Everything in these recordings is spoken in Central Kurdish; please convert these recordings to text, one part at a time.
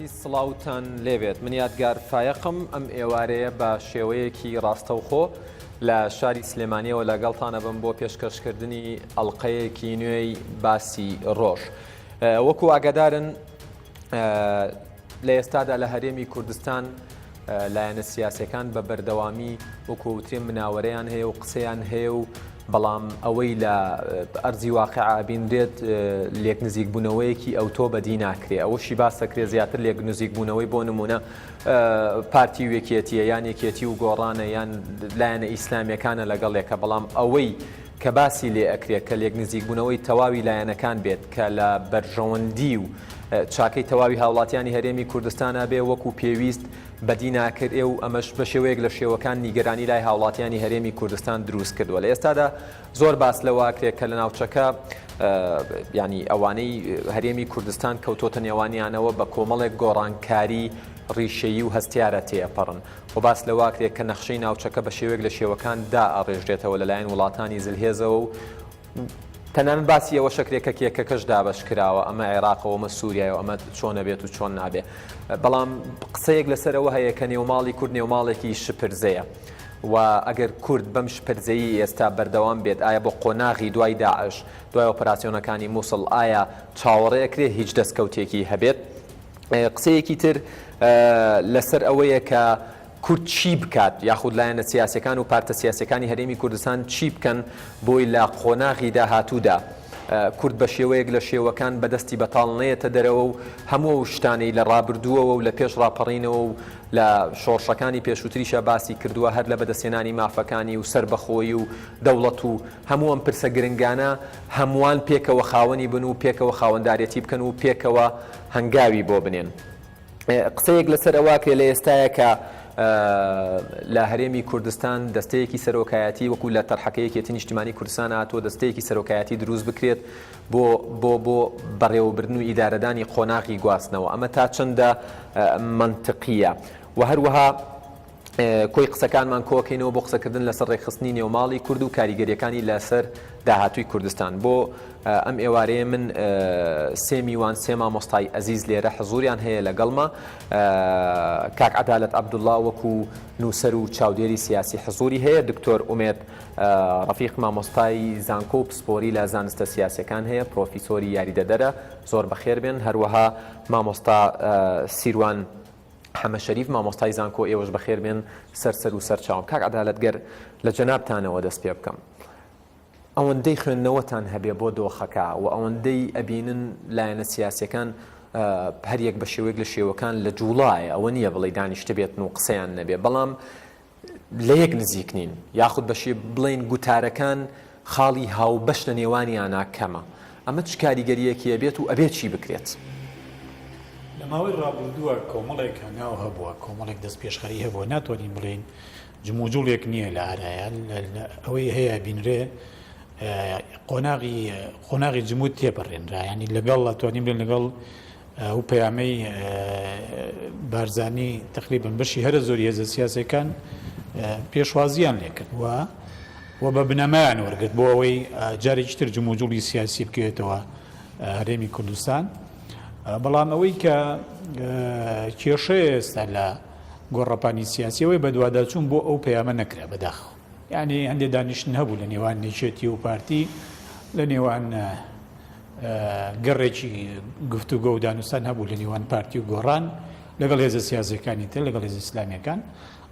ئازیز سڵاوتان لێبێت من یادگار فایەقم ئەم ئێوارەیە بە شێوەیەکی ڕاستەوخۆ لە شاری سلێمانیەوە لەگەڵتانە بم بۆ پێشکەشکردنی ئەڵلقەیەکی نوێی باسی ڕۆژ وەکو ئاگادارن لە ئێستادا لە هەرێمی کوردستان لایەنە سیاسەکان بە بەردەوامی وەکو وترێ مناوەرەیان هەیە و قسەیان هەیە و بەڵام ئەوەی لە ئەرزی واقع ئەبینرێت لێک نزیک بوونەوەیەکی ئەوتۆ بەدی ناکرێ ئەوەشی باس دەکرێت زیاتر لێک نزیک بوونەوەی بۆ نمونە پارتی و یەکێتیە یان یەکێتی و گۆڕانە یان لایەنە ئیسلامیەکانە لەگەڵ یەکە بەڵام ئەوەی کە باسی لێ ئەکرێت کە لێک نزیک بوونەوەی تەواوی لایەنەکان بێت کە لە بەرژەوەندی و چاکەی تەواوی هاوڵاتیانی هەرێمی کوردستانا بێ وەکو پێویست بەدی ناکرئ و ئەمەش بە شێوەیەک لە شێوەکان نیگەرانی لای هاوڵاتیانی هەرێمی کوردستان دروست کردووە لە ئێستادا زۆر باس لەوە ئەکرێ کە لە ناوچەکە یانی ئەوانەی هەرێمی کوردستان کەوتۆتە نێوانیانەوە بە کۆمەڵێک گۆڕانکاری ڕیشەیی و هەستیارە تێئەپەڕن و باس لەوە ئەکرێ کە نەخشەی ناوچەکە بە شێوەیەک لە شێوەکان دائەڕێژرێتەوە لەلایەن وڵاتانی زلهێزەوە و تەنانەت باسی ئەوەش ئەکرێ کە کێکەکەش دابەش کراوە، ئەمە عێراقە و ئەمە سووریایە و ئەمە چۆن ئەبێت و چۆن نابێ. بەڵام قسەیەک لەسەر ئەوە هەیە کە نێوماڵی کورد نێوماڵێکی شپرزەیە و ئەگەر کورد بەم شپرزەیی ئێستا بەردەوام بێت ئایا بۆ قۆناغی دوای داعش، دوای ئۆپەراسیۆنەکانی مووسڵ ئایا چاوەڕێ ئەکرێ هیچ دەستکەوتێکی هەبێت؟ قسەیەکی تر لەسەر ئەوەیە کە کورد چی بکات یاخود لایەنە سیاسیەکان و پارتە سیاسیەکانی هەرێمی کوردستان چی بکەن بۆی لە قۆناغی داهاتوودا کورد بە شێوەیەک لە شێوەکان بە دەستی بەتاڵ نەیەتە دەرەوە و هەموو ئەو شتانەی لە ڕابردووەوە و لە پێش ڕاپەڕینەوە و لە شۆڕشەکانی پێشووتریشا باسی کردووە هەر لە بەدەستهێنانی مافەکانی و سەربەخۆیی و دەوڵەت و هەموو ئەم پرسە گرنگانە هەمووان پێکەوە خاوەنی بن و پێکەوە خاوەندارێتی بکەن و پێکەوە هەنگاوی بۆ بنێن. قسەیەک لەسەر ئەوە کرێ لە ئێستایا کە لە هەرێمی کوردستان دەستەیەکی سەرۆکایەتی وەکو لە تەرحەکە یەکێتی نیشتیمانی کوردستان هاتووە دەستەیەکی سەرۆکایەتی دروست بکرێت بۆ بۆ بۆ بەڕێوەبردن و ئیدارەدانی قۆناغی گواستنەوە ئەمە تا چەندە مەنتقیە و هەروەها کۆی قسەکانمان کۆکەینەوە بۆ قسەکردن لەسەر ڕێکخستنی نێوماڵی کورد و کاریگەریەکانی لەسەر داهاتووی کوردستان. بۆ ئەم ئێوارەیە من سێ میوان سێ مامۆستای ئەزیز لێرە حزوریان هەیە لەگەڵما کاک عەدالەت عەبدوڵڵا وەکو نووسەر و چاودێری سیاسی حزوری هەیە دکتۆر ئومێد ڕەفیق مامۆستای زانکۆ و پسپۆری لە زانستە سیاسیەکان هەیە پرۆفیسۆری یاریدەدەرە زۆر بەخێر بێن هەروەها مامۆستا سیروان حەمە شەریف مامۆستای زانکۆ ئێوەش بەخێر بێن سەر سەر و سەر چاوم کاک عەدالەت گەر لە جەنابتانەوە دەست پێ بکەم ئەوەندەی خوێندنەوەتان هەبێ بۆ دۆخەکە و ئەوەندەی ئەبینن لایەنە سیاسەکان هەریەک بە شێوەیەک لە شێوەکان لە جوڵایە ئەوە نییە بڵێ دانیشتبێتن و قسەیان نەبێ بەڵام لە یەک نزیک نین یاخود بە شێ بڵێین گوتارەکان خاڵی هاوبەش لە نێوانیانا کەمە ئەمە چ کاریگەرییەکی ئەبێت و ئەبێت چی بکرێت؟ لە ماوەی ڕابردووە کۆمەڵێک هەنگاو هەبووە، کۆمەڵێک دەستپێشخەری هەبووە، ناتوانین بڵێین جموجوڵێک نییە لە ئارایە، ئەوەی هەیە بینرێ قۆناغی قۆناغی جمود تێپەڕێنرا، یانی لەگەڵ ئەتوانین بڵێین لەگەڵ ئەو پەیامەی بارزانی تەقریبەن بەشی هەرە زۆری هێزە سیاسیەکان پێشوازیان لێکرد و و بە بنەمایان وەرگرت بۆ ئەوەی جارێکی تر جموجوڵی سیاسی بکەوێتەوە هەرێمی کوردستان بەڵام ئەوەی کە کێشەیە ئێستا لە گۆڕەپانی سیاسیەوەی بەدواداچوون بۆ ئەو پەیامە نەکرا بەداخەوە یعنی هەندێک دانیشتن هەبوو لە نێوان یەکێتی و پارتی لە نێوان گەڕێکی گفتوگۆ و دانوستان هەبوو لە نێوان پارتی و گۆڕان لەگەڵ هێزە سیاسیەکانی تر لەگەڵ هێزە ئیسلامیەکان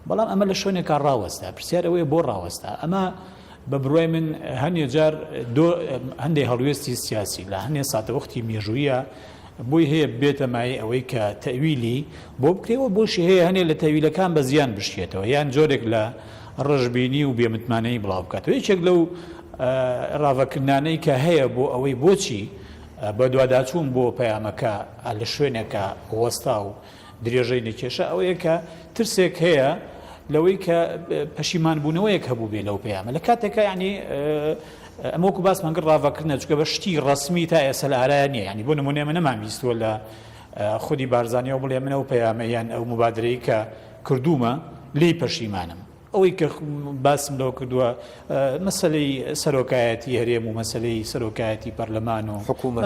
بەڵام ئەمە لە شوێنێکا ڕاوەستا پرسیار ئەوەیە بۆ ڕاوەستا ئەمە بە بڕوای من هەنێ جار هەندێک هەڵوێستی سیاسی لە هەنێ ساتەوەختی مێژوویە بۆی هەیە بێتە مایەی ئەوەی کە تەویلی بۆ بکرێ و بۆشی هەیە هەنێ لە تەویلەکان بە زیان بشکێتەوە یان جۆرێک لە ڕەشبینی و بێمتمانەیی بڵاو بکاتەوە. یەکێک لەو ڕاڤەکردنانەی کە هەیە بۆ ئەوەی بۆچی بەدواداچوون بۆ پەیامەکە لە شوێنێکا وەستا و درێژەی نەکێشا ئەوەیە کە ترسێک هەیە لەوەی کە پەشیمانبوونەوەیەک هەبووبێ لەو پەیامە لە کاتێکا یانی ئەمە وەکو باسمان کرد ڕاڤەکردنە چونکە بە شتی ڕەسمی تا ئێستا لە ئارایا نییە یانی بۆ نموونە ئێمە نەمانبیستووە لە خودی بارزانیەوە بڵێ من ئەو پەیامە یان ئەو موبادرەی کە کردوومە لێی پەشیمانم. ئەوەی کە باسم لەوە کردووە مەسەلەی سەرۆکایەتی هەرێم و مەسەلەی سەرۆکایەتی پەرلەمان و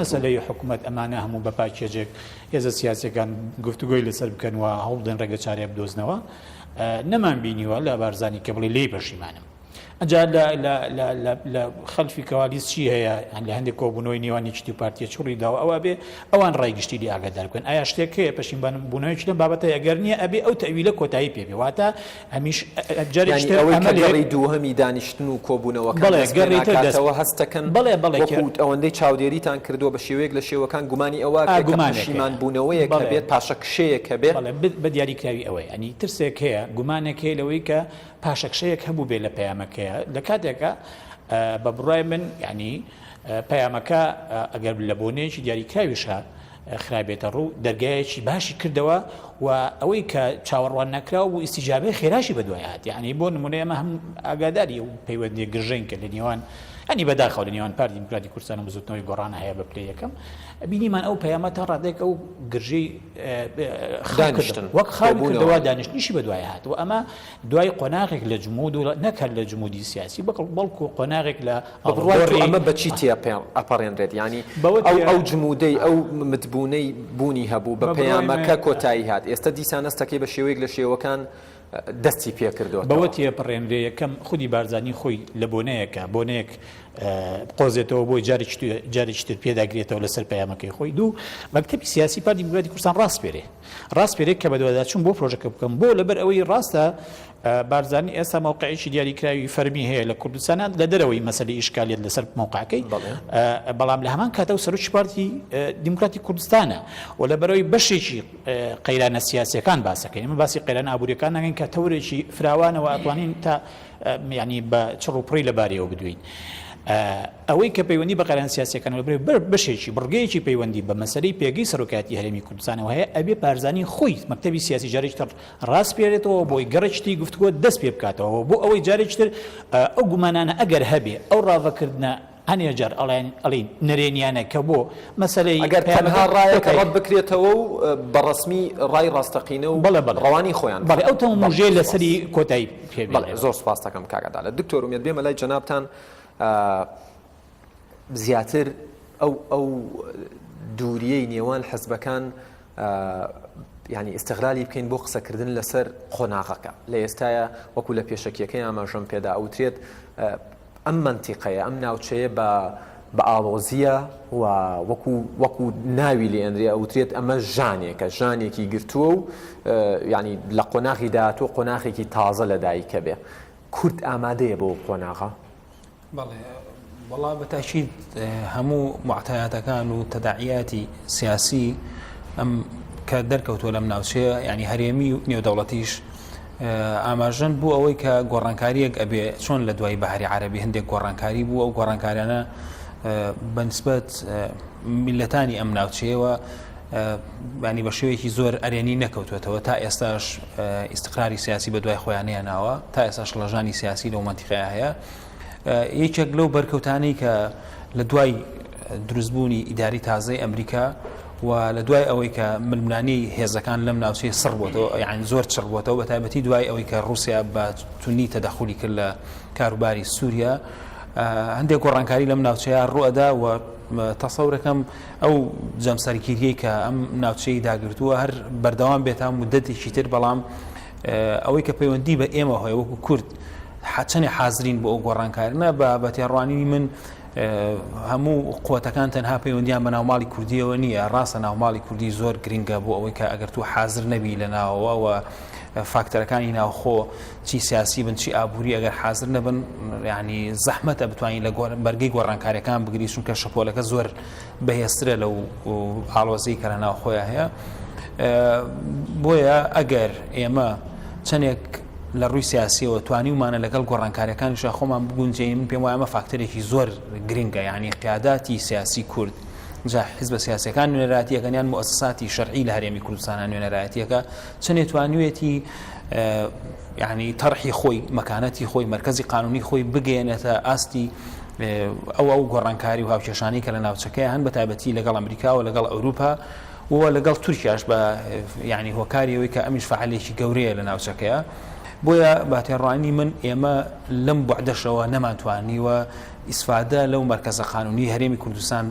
مەسەلەی حکوومەت ئەمانە هەموو بە پاکێجێک هێزە سیاسەکان گفتوگۆی لەسەر بکەن و هەوڵدەن ڕێگە چارەیە بدۆزنەوە نەمان بینیوە لە بارزانی کە بڵێ لێی پەشیمانم. ئەجا لە لە لە لە لە خەلفی کەوالیس چی هەیە یان لە هەندێک کۆبوونەوەی نێوان یەکیتی و پارتیە چ ڕووی داوە ئەوە ئەبێ ئەوان ڕای گشتی لێ ئاگادار بکەن ئایا شتێک هەیە پەشیمان بوونەوەیەکی لەم بابەتە ئەگەر نییە ئەبێ ئەو تەویلە کۆتایی پێ بێ واتە هەمیش جارێکی یانی تر ئەوەی ئەمە کە لێ گەڕی دووهەمی دانیشتن و کۆبوونەوەکان بەڵێ دەست پێ گەڕی تر دەست ناکاتەوە هەستەکەن بەڵێ بەڵێ کە وەکوو ئەوەندەی چاودێریتان کردووە بە شێوەیەک لە شێوەکان گومانی ئەوە ئا ئەکرێ کە گومانێک پەشیمان هەیە بوونەوەیەک بەڵێ هەبێت پاشەکشەیەک هەبێ. بەڵێ بە دیاریکراوی ئەوەیە یانی ترسێک هەیە گومانێک هەیە لەوەی کە پاشەکشەیەک هەبووبێ لە پەیامەکەیا لە کاتێکا بە بڕوای من یانی پەیامەکە ئەگەر لە بۆنەیەکی دیاریکراویشا خرابێتە ڕوو دەرگایەکی باشی کردەوە و ئەوەی کە چاوەڕوان نەکراو بوو ئیسیجابەی خێراشی بەدوای هات یعنی بۆ نمونە ئێمە هەم ئاگاداری و پەیوەندی گرژەین کە لە نێوان ئەنی بەداخەوە لە نێوان پارتی دیموکراتی کوردستان و بزوتنەوەی گۆڕانە هەیە بە پلەی یەکەم بینیمان ئەو پەیامە تا ڕادێک ئەو گرژەی دانیشتن وەک خاو کردەوە دانیشتنیشی بەدوای هات و ئەمە دوای قۆناغێک لە جمود و نەک هەر لە جمودی سیاسی بەڵکو بەڵکو قۆناغێک لە بە بڕوای تۆ ئاڵوگۆڕی ئەمە بە چی تێ ئەپەڕێنرێت؟ یانی بەوە ئەو تێ ئەو جمودەی ئەو متبوونەی بوونی هەبوو بە بە بڕوای من پەیامەکە کۆتایی هات ئێستە دیسان هەستەکەی بە شێوەیەک لە شێوەکان دەستی پێ بەوە کردۆتەوە. تێپەڕێنرێ یەکەم خودی بارزانی خۆی لە بۆنەیەکە بۆنەیەک بقۆزێتەوە بۆی جارێکی جارێکی تر پێداگرێتەوە لەسەر پەیامەکەی خۆی دوو مەکتەبی سیاسی پارتی دیموکراتی کوردستان ڕاسپێرێ ڕاسپێرێ کە بەدواداچوون بۆ پرۆژەکە بکەم بۆ لەبەر ئەوەی ڕاستە بارزانی ئێستا مەوقعێکی دیاریکراوی فەرمی هەیە لە کوردستانە لە دەرەوەی مەسەلەی ئیشکالیت لەسەر مەوقعەکەی بەڵام لە هەمان کاتە و سەرۆکی پارتی دیموکراتی کوردستانە و لەبەرەوەی بەشێکی قەیرانە سیاسەکان باسەکەین ئمە باسی قەیران ئابووریەکان ناکەین کە تەورێکی فراوانەوە ئەتوانین تا یعنی بە چڕ و پڕی لەبارەیەوە بدوین. ئەوەی کە پەیوەندی بە قەیرانە سیاسییەکانەوە بەر بەشێکی بڕگەیەکی پەیوەندی بە مەسەلەی پێگەی سەرۆکایەتی هەرێمی کوردستانەوە هەیە، ئەبێ بارزانی خۆی مەکتەبی سیاسی جارێکی تر ڕاسپێرێتەوە بۆی گەڕێکی تری گفتوگۆ دەست پێ بکاتەوە بۆ ئەوەی جارێکی تر ئەو گومانانە ئەگەر هەبێ ئەو ڕاڤەکردنە هەنێ جار ئەڵێن ئەڵێین نەرێنیانە کە بۆ مەسەلەی ئەگەر پەیامەکە تەنها ڕایەکە کۆتایی ڕەت بکرێتەوە و بە ڕەسمی ڕای ڕاستەقینە و بەڵێ بەڵێ ڕەوانی خۆیان بەڵێ بکەن. ئەو بەڵێ تەمومژەیە سوپاس. لەسەری کۆتایی پێ بەڵێ بێنرێ. زۆر سوپاست دەکەم کاک عەدالەت. دکتۆر ئومێد بێمە لای جەنابتان زیاتر ئەو ئەو دووریەی نێوان حزبەکان ینی ئیسیغلالی بکەین بۆ قسەکردن لەسەر قۆناغەکە لە ئێستاە وەکو لە پێشەکیەکەی ئاماژەم پێدا ئەوترێت ئەم منتیقەیە ئەم ناوچەیە بە بە ئاڵۆزیە و وەکو وەکو ناوی لێنرێ ئەوترێت ئەمە ژانێکە ژانێکی گرتووە و ینی لە قۆناغی داهاتوو قۆناغێکی تازە لەدایکە بێ کورد ئامادەیە بۆ قۆناغە؟ بەڵێ وەڵا بە تاکید هەموو معتایاتەکان و تەداعیاتی سیاسی ئەم کە دەرکەوتووە لەم ناوچەیە ینی هەرێمی و نێودەوڵەتیش ئاماژەن بۆ ئەوەی کە گۆڕانکاریەک ئەبێ چۆن لە دوای بەهاری عەربی هەندێک گۆڕانکاری بوو ئەو گۆڕانکاریانە بەنسبەت میلەتانی ئەم ناوچەیەوە ینی بە شێوەیەکی زۆر ئەرێنی نەکەوتوێتەوە تا ئێستاش ئیستقراری سیاسی بە دوای خۆیان نەیاناوە تا ئێستا شڵەژانی سیاسی لەو مەنتیقەیە هەیە یەکێک لەو بەرکەوتانەی کە لە دوای دروستبوونی ئیداری تازەی ئەمریکا و لە دوای ئەوەی کە ململانی هێزەکان لەم ناوچەی سڕ بۆتەوە یان زۆر چڕ بۆتەوە بە تایبەتی دوای ئەوەی کە رووسیا بە تونی تەدەخولی کرد لە کاروباری سووریا هەندێک گۆڕانکاری لەم ناوچەیە ڕوئەدا و تەسەورەکەم ئەو جەمسەرگیریەی کە ئەم ناوچەی داگرتووە هەر بەردەوام بێت تا مدەتێکی تر بەڵام ئەوەی کە پەیوەندی بە ئێمە هەیە وەکو کورد چەنێ حازرین بۆ ئەو گۆڕانکارنە بە بە تێڕوانینی من هەموو قوتەکان تەنها پەیوەندیان بە ناوماڵی کوردیەوە نییە ڕاستە ناوماڵی کوردی زۆر گرنگە بۆ ئەوەی کە ئەگەر تو حازر نەبی لە ناوەوە و فاکتەرەکانی ناوخۆ چی سیاسی بن چی ئابووری ئەگەر حازر نەبن ینی زەحمەتە بتوانین لە بەرگەی گۆڕانکاریەکان بگری چونکە شەپۆلەکە زۆر بەهێزترە لەو ئاڵۆزی کە لە ناوخۆیان هەیە بۆیە ئەگەر ئێمە چەندێک لە ڕووی سیاسیەوە توانیومانە لەگەڵ گۆڕانکاریەکانیشا خۆمان بگونجێین من پێم وایە ئەمە فاکتەرێکی زۆر گرنگە یعنی قیاداتی سیاسی کورد جا حزبە سیاسەکان نوێنەرایەتیەکەن یان موسساتی شەرعی لە هەرێمی کوردستانە نوێنەرایەتیەکە چەندێ توانیوێتی یعنی تەرحی خۆی مەکانەتی خۆی مرکزی قانونی خۆی بگەێنێتە ئاستی ئەو ئەو گۆڕانکاری و هاوکێشانی کە لە ناوچەکەی هەن بە تایبەتی لەگەڵ ئەمریکا و لەگەڵ ئەوروپا و لەگەڵ تورکیاش بە یعنی هۆکاری ئەوەی کە ئەمیش فعالێکی گەورەیە لە ناوچەکەیە. بۆیە بە تێڕوانینی من ئێمە لەم بوعدەشەوە نەمانتوانیوە ئیسفادە لەو مەرکەزە قانونی هەرێمی کوردستان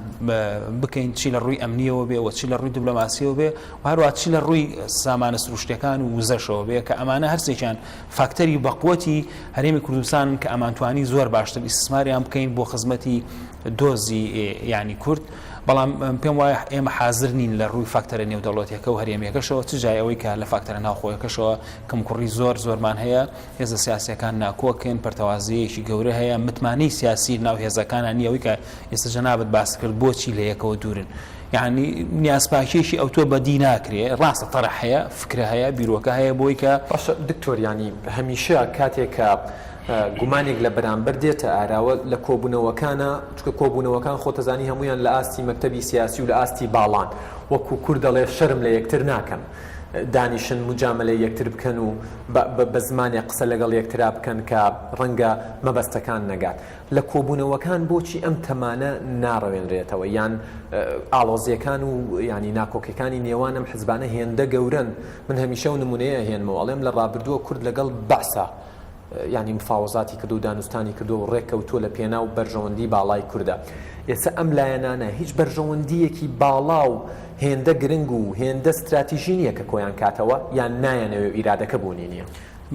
بکەین چی لە ڕووی ئەمنیەوە بێ و چی لە ڕووی دیبلۆماسیەوە بێ و هەروە چی لە ڕووی سامانە سروشتەکان و وزەشەوە بێ کە ئەمانە هەرسێکیان فاکتەری بەقوەتی هەرێمی کوردستان کە ئەمانتوانی زۆر باشتر ئیسماریان بکەین بۆ خزمەتی دۆزی ینی کورد بەڵام پێم وایە ئێمە حاضر نین لە ڕووی فاکتەرە نێودەوڵەتیەکە و هەرێمیەکەشەوە چ جای ئەوەی کە لە فاکتەرە ناوخۆیەکەشەوە کەمکوڕی زۆر زۆرمان هەیە هێزە سیاسیەکان ناکۆکن، پەرتەوازەیەکی گەورە هەیە، متمانەی سیاسی ناو هێزەکانا نییە، ئەوەی کە ئێستا جەنابت باست کرد بۆچی لە یەکەوە دوورن؟ یعنی نیازپاکیەکی ئەوتۆ بەدی ناکرێ، ڕاستە تەرح هەیە، فکرە هەیە، بیرۆکە هەیە بۆی کە. باشە دکتۆر یانی هەمیشە کاتێک کە گومانێک لە بەرامبەر دێتە ئاراوە لە کۆبوونەوەکانا، چونکە کۆبوونەوەکان خۆتەزانی هەموویان لە ئاستی مەکتەبی سیاسی و لە ئاستی باڵان، وەکو کورد دەڵێ شەرم لە یەکتر ناکەن. دانیشن موجامەلەی یەکتر بکەن و بە زمانێک قسە لەگەڵ یەکترا بکەن کە ڕەنگە مەبەستەکان نەگات. لە کۆبوونەوەکان بۆچی ئەم تەمانە ناڕەوێنرێتەوە یان ئاڵۆزییەکان و یانی ناکۆکیەکانی نێوان ئەم حزبانە هێندە گەورەن؟ من هەمیشە ئەو نموونەیە ئەهێنمەوە ئەڵێم لە ڕابردووە کورد لەگەڵ بەعسا یانی مفاوەزاتی کردو و دانوستانی کردووە و ڕێککەوتووە لە پێناو بەرژەوەندی باڵای کوردا. ئێستا ئەم لایەنانە هیچ بەرژەوەندییەکی باڵا و هێندە گرنگ و هێندە ستراتیژی نییە کە کۆیان کاتەوە یان نایانەوێ و ئیرادەکە بوونی نییە.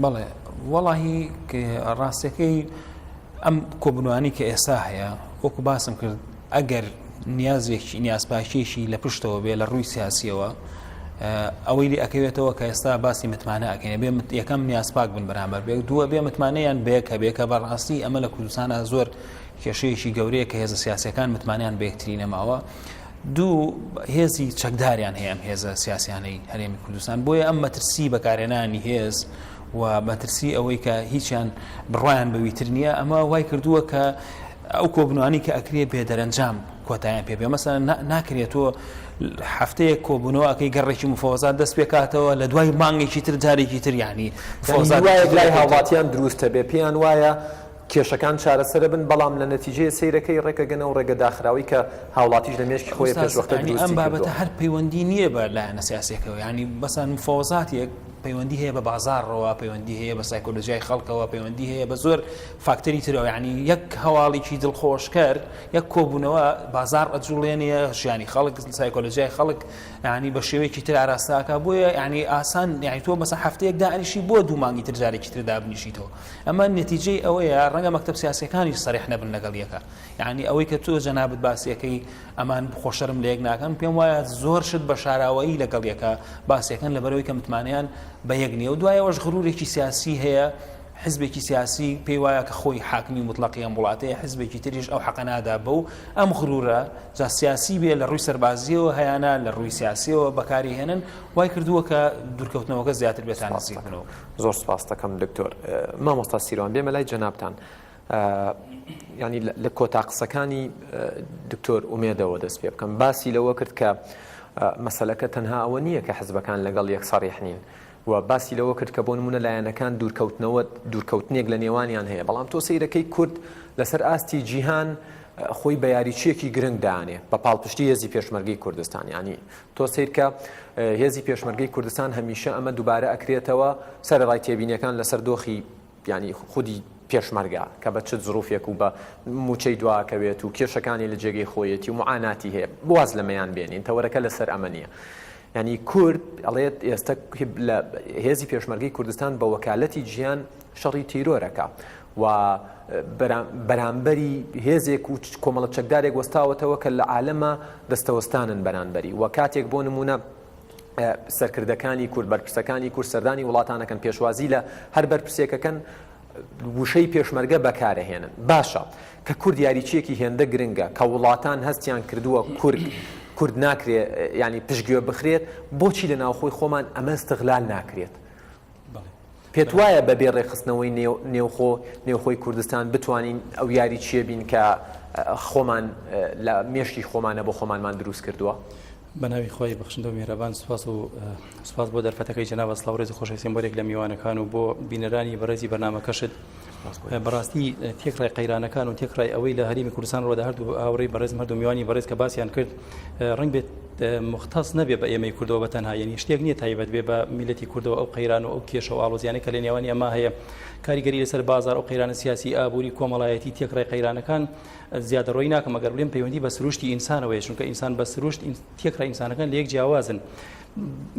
بەڵێ وەڵاهی ڕاستەکەی ئەم کۆبوونەوانەی کە ئێستا هەیە وەکو باسم کرد ئەگەر نیازێکی نیازپاکیەکی لە پشتەوە بێ لە ڕووی سیاسیەوە ئەوەی لێ ئەکەوێتەوە کە ئێستا باسی متمانە ئەکەین بێ یەکەم نیازپاک بن بەرامبەر بێ دووە بێ متمانەیان بەیەک هەبێ کە بەڕاستی ئەمە لە کوردستانە زۆر کێشەیەکی گەورەیە کە هێزە سیاسەکان متمانیان بە یەکتری نەماوە دوو هێزی چەکداریان هەیە ئەم هێزە سیاسیانەی هەرێمی کوردستان بۆیە ئەم مەترسی بەکارهێنانی هێز و مەترسی ئەوەی کە هیچیان بڕوایان بەویتر نییە ئەمە وای کردووە کە ئەو کۆبنوانی کە ئەکرێ بێ دەرەنجام کۆتایان پێ بێ مەسەن ناکرێت تۆ هەفتەیەک کۆبوونەوە ئەەکەی گەڕێکی مفەوەزات دەست پێکاتەوە لە دوای مانگێکی تر جارێکی تر ینی فۆزایەک لای هاوڵاتیان دروستە بێ پێیان وایە کێشەکان چارەسەرە بن بەڵام لە نەتیجەیە سەیرەکەی ڕێکەگەنە و ڕێگە داخراوی کە هاوڵاتیش لە مێشکی خۆی پێشوەختە ئەم بابەتە هەر پەیوەندی نییە بە لایەنە سیاسەکەەوە ینی بەسان مفەوەزاتێک پەیوەندی هەیە بە بازاڕەوە پەیوەندی هەیە بە سایکۆلۆژیای خەڵکەوە پەیوەندی هەیە بە زۆر فاکتەری ترەوە یعنی یەک هەواڵێکی دڵخۆشکەر یەک کۆبوونەوە بازار ئەجوڵێنێ ژیانی خەڵک سایکۆلۆژیای خەڵک یعنی بە شێوەیەکی تر ئاراستاکە بۆیە یعنی ئاسان یعنی تۆ مەسە هەفتەیەک دانیشی بۆ دوو مانگی تر جارێکی تر دابنیشیتەوە ئەمە نەتیجەی ئەوەیە ڕەنگە مەکتەب سیاسەکانیش سەریح نەبن لەگەڵ یەکە یعنی ئەوەی کە تۆ جەنابت باسیەکەی ئەمان خۆ شەرم لە یەک ناکەن پێم وایە زۆر شت بە شاراوەیی لەگەڵ یەکە باسیەکەن لەبەرەوەی کە متمانەیان بە یەک نییە و دوایەوەش غرورێکی سیاسی هەیە حزبێکی سیاسی پێی وایە کە خۆی حاکمی مطلقی ئەم وڵاتەیە حزبێکی تریش ئەو حەقە نادا بەو ئەم غرورە جا سیاسی بێ لە ڕووی سەربازیەوە هەیانە لە ڕووی سیاسیەوە بەکاری هێنن وای کردووە کە دوورکەوتنەوەکە زیاتر بێتان نزیک بنەوە. زۆر سپاست دەکەم دکتۆر. مامۆستا سیروان بێمە لای جەنابتان. ینی لە کۆتا قسەکانی دکتۆر ئومێدەوە دەست پێ بکەم باسی لەوە کرد کە مەسەلەکە تەنها ئەوە نییە کە حزبەکان لەگەڵ یەک سەڕیح نین و باسی لەوە کرد کە بۆ نمونە لایەنەکان دوورکەوتنەوە دوورکەوتنێک لە نێوانیان هەیە بەڵام تۆ سەیرەکەی کورد لەسەر ئاستی جیهان خۆی بە یاریچیەکی گرنگ دانێ بە پاڵپشتی هێزی پێشمەرگەی کوردستان ینی تۆ سیرکە هێزی پێشمەرگەی کوردستان هەمیشە ئەمە دووبارە ئەکرێتەوە سەرەڕای تێبینیەکان لەسەر دۆخی یانی خودی پێشمەرگە کە بە چ زروفێک و بە موچەی دواکەوێت و کێشەکانی لە جێگەی خۆیەتی و معاناتی هەیە واز لەمەیان بێنین تەوەرەکە لەسەر ئەمە نییە ینی کورد ئەڵێت ئێستا لە هێزی پێشمەرگەی کوردستان بە وەکالەتی جیهان شەڕی تیرۆرەکە و بەرامبەری هێزێک و کۆمەڵە چەکدارێک وەستاوەتەوە کە لە عالەمە دەستەوەستانن بەرانبەری و کاتێک بۆ نمونە سەرکردەکانی کورد، بەرپرسەکانی کورد سەردانی وڵاتانەکەن، پێشوازی لە هەر بەرپرسێکەکەن، وشەی پێشمەرگە بەکارەهێنن. باشە کە کورد یاریچییەکی هێندە گرنگە کە وڵاتان هەستیان کردووە کورد کورد ناکرێ یانی پشتگوێ بخرێت، بۆچی لە ناوخۆی خۆمان ئەمە استغلال ناکرێت؟ پێت وایە بە بێ ڕێکخستنەوەی نێوخۆ نێوخۆی کوردستان بتوانین ئەو یاریچییە بین کە خۆمان لە مێشکی خۆمانە بۆ خۆمانمان دروست کردووە؟ بە ناوی خوای بەخشندە و میهرەبان سوپاس و سوپاس بۆ دەرفەتەکەی جەنابت سڵاو ڕێز و خۆشەویستیم بۆ یەک لە میوانەکان و بۆ بینەرانی بەڕێزی بەرنامەکەشت. بەڕاستی تێکڕای قەیرانەکان و تێکڕای ئەوەی لە هەرێمی کوردستان ڕۆدا هەردوو هاوڕێی بەڕێزم هەردوو میوانی بەڕێز کە باسیان کرد ڕەنگ بێت مختص نەبێ بە ئێمەی کوردەوە بە تەنها یعنی شتێک نییە تایبەت بێ بە میلەتی کوردەوە ئەو قەیران و ئەو کێشە و ئاڵۆزیانە کە لە نێوانی ئەمە هەیە کاریگەری لەسەر بازار ئەو قەیرانە سیاسی ئابووری کۆمەڵایەتی تێکڕای قەیرانەکان زیادەڕۆی ناکەم ئەگەر بڵێم پەیوەندی بە سروشتی ئینسانەوەیە چونکە ئینسان بە سروشت تێکڕای ئینسانەکان لە یەک جیاوازن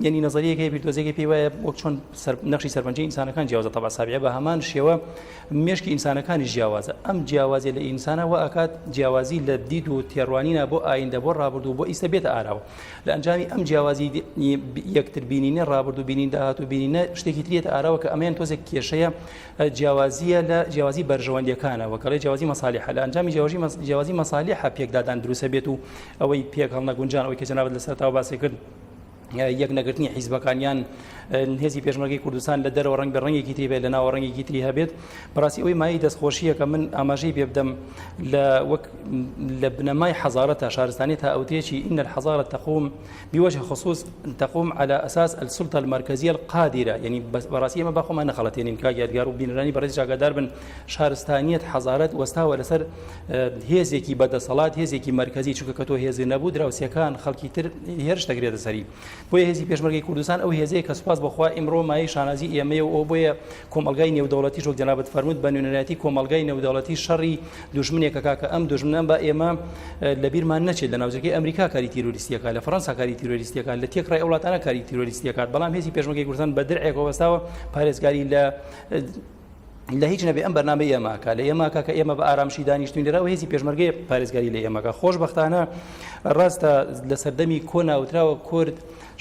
یعنی نظریەکەی هەیە بیردۆزێکی پێی وایە وەک چۆن سەر نەخشی سەرپەنجەی ئینسانەکان جیاوازە تەبع سابعە بە هەمان شێوە مێشکی ئینسانەکانیش جیاوازە ئەم جیاوازیە لە ئینسانە وا ئەکات جیاوازی لە دید و تێڕوانینە بۆ ئایندە بۆ ڕابردوو بۆ ئیستا بێتە ئاراوە لە ئەنجامی ئەم جیاوازی یەکتر بینینە ڕابردوو بینین داهاتوو بینینە شتێکی تریەتە ئاراوە کە ئەمەیان تۆزێک کێشەیە جیاوازیە لە جیاوازی بەرژەوەندیەکانە وەکەڵێ جیاوازی مەسالیحە لە ئەنجامی جیاوازی جیاوازی مەسالیحە پێکدادان دروستە بێت و ئەوەی پێک هەڵنەگونجان ئەوەی کە جەنابت لە سەرەتاوە باسی کرد یەک نەگرتنی حیزبەکان یان هێزی پێشمەرگەی کوردستان لە دەرەوە ڕەنگ بە ڕەنگێکی تری بێت لە ناوە ڕەنگێکی تری هەبێت بەڕاستی ئەوەی مایەی دەستخۆشیە کە من ئاماژەی پێ بدەم لە وەک لە بنەمای حەزارەتە شارستانی تا ئەوترێکی إن الحضارة تقوم بوجه خصوص تقوم على أساس السلطة المركزية القادرة یعنی بەڕاستی ئێمە با خۆمان نەخەڵەتێنین کاک یادگار و بینەرانی بەڕێز ئاگادار بن شارستانیەت حەزارەت وەستاوە لەسەر هێزێکی بەدەسەڵات هێزێکی مەرکەزی چونکە کە تۆ هێزی نەبوو دراوسێکان خەڵکی تر هێرش دەگرێتە سەری بۆیە هێزی پێشمەرگەی کوردستان ئەو هێزەیە کە سوپاس بەخوا ئیمڕۆ مایەی شانازی ئێمەیە و ئەو بۆیە کۆمەڵگای نێودەوڵەتیش وەک جەنابت فەرمووت بە نوێنەرایەتی کۆمەڵگای نێودەوڵەتی شەڕی دوژمنێکە کاکە ئەم دوژمنە با ئێمە لەبیرمان نەچێت لە ناوچەکەی ئەمریکا کاری تیرۆریستیەکە لە فەرەنسا کاری تیرۆریستیەکە لە تێکڕای ئەو وڵاتانە کاری تیرۆریستیەکات بەڵام هێزی پێشمەرگەی کوردستان بە درعێکەوە وەستاوە پارێزگاری لە لە هیچ نەبێ ئەم بەرنامەی ئێمە کا لە ئێمە کا کە ئێمە بە ئارامشی دانیشتوین لێرە و هێزی پێشمەرگەی پارێزگاری لە ئێمەکە خۆشبەختانە ڕاستە لە سەردەمی کۆ ناوتراوە کورد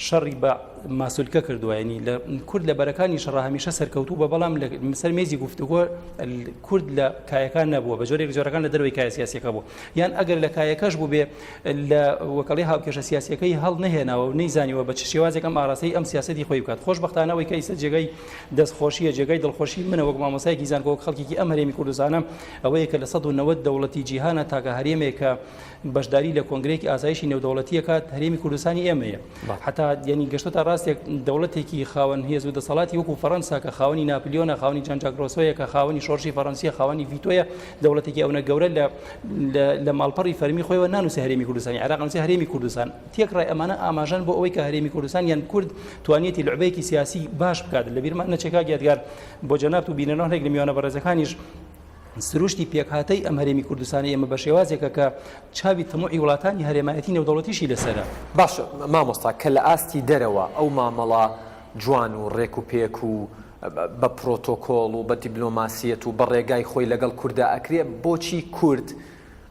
شەڕی بە ماسولکە کردووە ینی لە کورد لە بەرەکانی شەڕ هەمیشە سەرکەوتوو بە بەڵام لە سەر مێزی گفتوگۆ کورد لە کایەکان نەبووە بە جۆرێک جۆرەکان لە دەرەوەی کایە سیاسیەکە بوو یان ئەگەر لە کایەکەش بوو بێ لە وەکەڵی هاوکێشە سیاسیەکەی هەڵ نەهێناوە و نەیزانیوە بە چ شێوازێک ئەم ئاراستەی ئەم سیاسەتی خۆی بکات خۆشبەختانە ئەوەی کە ئیستا جێگای دەستخۆشیە جێگای دڵخۆشی منە وەک مامۆستایەکی زانکۆ وەک خەڵکێکی ئەم هەرێمی کوردستانە ئەوەیە کە لە 190 دەوڵەتی جیهانە تاکە هەرێمێک کە بەشداری لە کۆنگرەیەکی ئاسایشی نێودەوڵەتیە کات هەرێمی کوردستانی ئێمەیە حتا یعنی گەشتۆتە ڕاستێک دەوڵەتێکی خاوەن هێز و دەسەڵاتی وەکو فەڕەنسا کە خاوەنی ناپلیۆنە خاوەنی جان جاک ڕۆسۆیە کە خاوەنی شۆڕشی فەڕەنسیە خاوەنی ڤیتۆیە دەوڵەتێکی ئەونە گەورە لە لە ماڵپەڕی فەرمی خۆیەوە نانووسێ هەرێمی کوردستانی عێراق نووسێ هەرێمی کوردستان تێکڕای ئەمانە ئاماژەن بۆ ئەوەی کە هەرێمی کوردستان یان کورد توانیەتی لعبەیەکی سیاسی باش بکات لە بیرمان نەچێ کاک یادگار بۆ جەنابت و بینەران هەندێک لە میوانە بەڕێزەکانیش سروشتی پێکهاتەی ئەم هەرێمی کوردستانی ئێمە بە شێوازێکە کە چاوی تەموعی وڵاتانی هەرێمایەتی نێودەوڵەتیشی لەسەرە. باشە مامۆستا کە لە ئاستی دەرەوە ئەو مامەڵە جوان و ڕێک و پێک و بە پرۆتۆکۆڵ و بە دیبلۆماسیەت و بە ڕێگای خۆی لەگەڵ کوردا ئەکرێ بۆچی کورد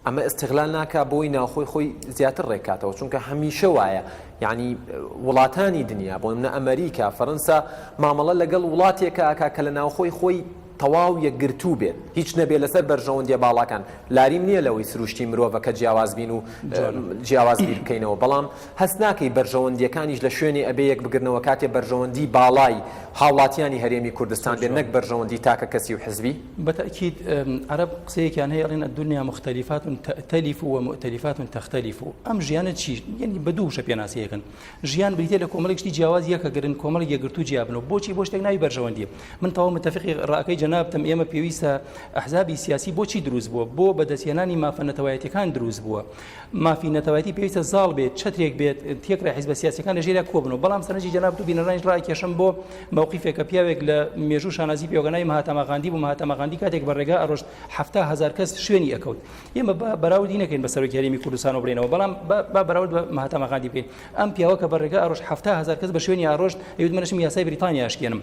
ئەمە ئیستغلال ناکا بۆی ناوخۆی خۆی زیاتر ڕێکاتەوە چونکە هەمیشە وایە یعنی وڵاتانی دنیا بۆ منە ئەمریکا فەرەنسا مامەڵە لەگەڵ وڵاتێکە ئەکا کە لە ناوخۆی خۆی تەواو یەکگرتوو بێت هیچ نەبێ لەسەر بەرژەوەندیە باڵاکان لاریم نییە لەوەی سروشتی مرۆڤە کە جیاواز بین و جیاواز بیر بکەینەوە بەڵام هەست ناکەی بەرژەوەندیەکانیش لە شوێنێ ئەبێ یەک بگرنەوە کاتێ بەرژەوەندی باڵای هاوڵاتیانی هەرێمی کوردستان بێت نەک بەرژەوەندی تاکە کەسی و حزبی؟ بە تەئکید عەرەب قسەیەکیان هەیە ئەڵێن الدنیا مختلفات تأتلف و مؤتلفات تختلف ئەم ژیانە چی یعنی بە دوو وشە پێناسەی ئەکەن ژیان بریتیە لە کۆمەڵێک شتی جیاواز یەکەگرن کۆمەڵێک یەکگرتوو جیا بنەوە بۆچی بۆ شتێک ناوی بەرژەوەندیە من تەواو متفقی ڕاکەی جەنابتم ئێمە پێویستە ئەحزابی سیاسی بۆچی دروست بووە بۆ بەدەستهێنانی مافە نەتەوایەتیەکان دروست بووە مافی نەتەوایەتی پێویستە زاڵ بێت، چەترێک بێت، تێکڕای حیزبە سیاسیەکان لە ژێریا کۆبنەوە. بەڵام سەرنجی جەنابت و بینەرانیش ڕاکێشم بۆ مەوقیفێک کە پیاوێک لە مێژوو شانازی پێوەکە ناوی مهاتاما غاندی بوو. مهاتاما غاندی کاتێک بە ڕێگا ئەڕۆشت 70 هەزار کەس شوێنی ئەکەوت. ئێمە با بەراوردی نەکەین بە سەرۆکی هەرێمی کوردستانەوە بڵێینەوە، بەڵام با بەراورد بە مهاتاما غاندی بکەین. ئەم پیاوە کە بە ڕێگا ئەڕۆشت 70 هەزار کەس بە شوێنی ئەڕۆشت، ئەیوت من ئەچم یاسای بریتانیا ئەشکێنم.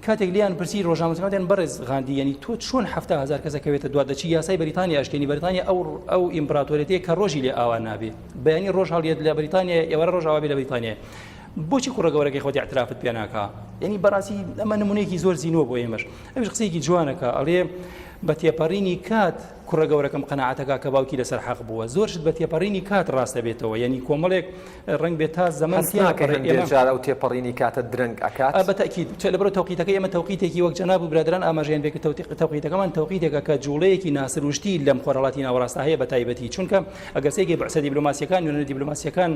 کاتێک لێیان پرسی ڕۆژنامەنووسەکان وتیان بەڕێز غاندی یەنی تۆ چۆن 70 هەزار کەس ئەکەوێتە دوا دەچی یاسای بەریتانیا ئەشکێنی بەریتانیا ئەو ئەو ئیمپراتۆریەتەیە کە ڕۆژی لێ ئاوا نابێ بەیانی ڕۆژ هەڵیەت لە بەریتانیا ئێوارە ڕۆژ ئاوا بێ لە بەریتانیا بۆچی کوڕە گەورەکەی خۆت اعترافت پێ ناکا یعنی بەڕاستی ئەمە نمونەیەکی زۆر زینووە بۆ ئێمەش ئەویش قسەیەکی جوانەکە ئەڵێ بە تێپەڕینی کات. کوڕە گەورەکەم قەناعەتەکا کە باوکی لەسەر حەق بووە زۆر شت بە تێپەڕینی کات ڕاست دەبێتەوە یعنی کۆمەڵێک ڕەنگ بێت تا زەمەن هەست ناکەی تێنەپەڕێ هەندێ ئێمە جار ئەو تێپەڕینی کاتە درەنگ ئەکات؟ بە تەئکید چ لەبەرئەوە تەوقیتەکەی ئێمە تەوقیتێکی وەک جەناب و برادەران ئاماژەیان پێ کرد تەوقیتەکەمان تەوقیتێکە کە جوڵەیەکی ناسروشتی لەم خۆرهەڵاتی ناوەڕاستە هەیە بە تایبەتی چونکە ئەگەر سەیرکەی بەعسە دیبلۆماسیەکان نوێنەرە دیبلۆماسیەکان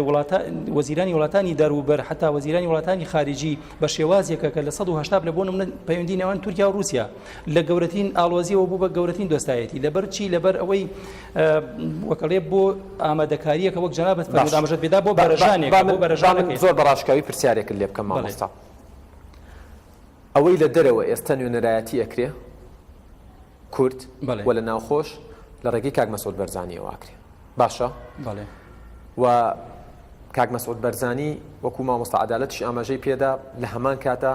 وڵاتە وەزیرانی وڵاتانی دەروبەر حتا وەزیرانی وڵاتانی خارجی بە شێوازێکە کە لە 180 لە بۆ نمونە پەیوەندی نێوان تورکیا و رووسیا لە گەورەترین ئاڵۆزیەوە بوو بە گەورەترین دۆستایەتی لەبەر چی لەبەر ئەوەی وەکەڵێ بۆ ئامادەکاریەکە وەک جەنابت فەرموود ئاماژەت پێدا بۆ بەرەژانێک بۆ بەرەژانەکەی زۆر بە ڕاشکاوی پرسیارێکت لێ بکەم مامۆستا ئەوەی لە دەرەوە ئێستا نوێنەرایەتی ئەکرێ کورد و لە ناوخۆش لە ڕێگەی کاک مەسعود بەرزانیەوە ئەکرێ باشە بەڵێ و کاک مەسعود بەرزانی وەکو مامۆستا عەدالەتیش ئاماژەی پێدا لە هەمان کاتا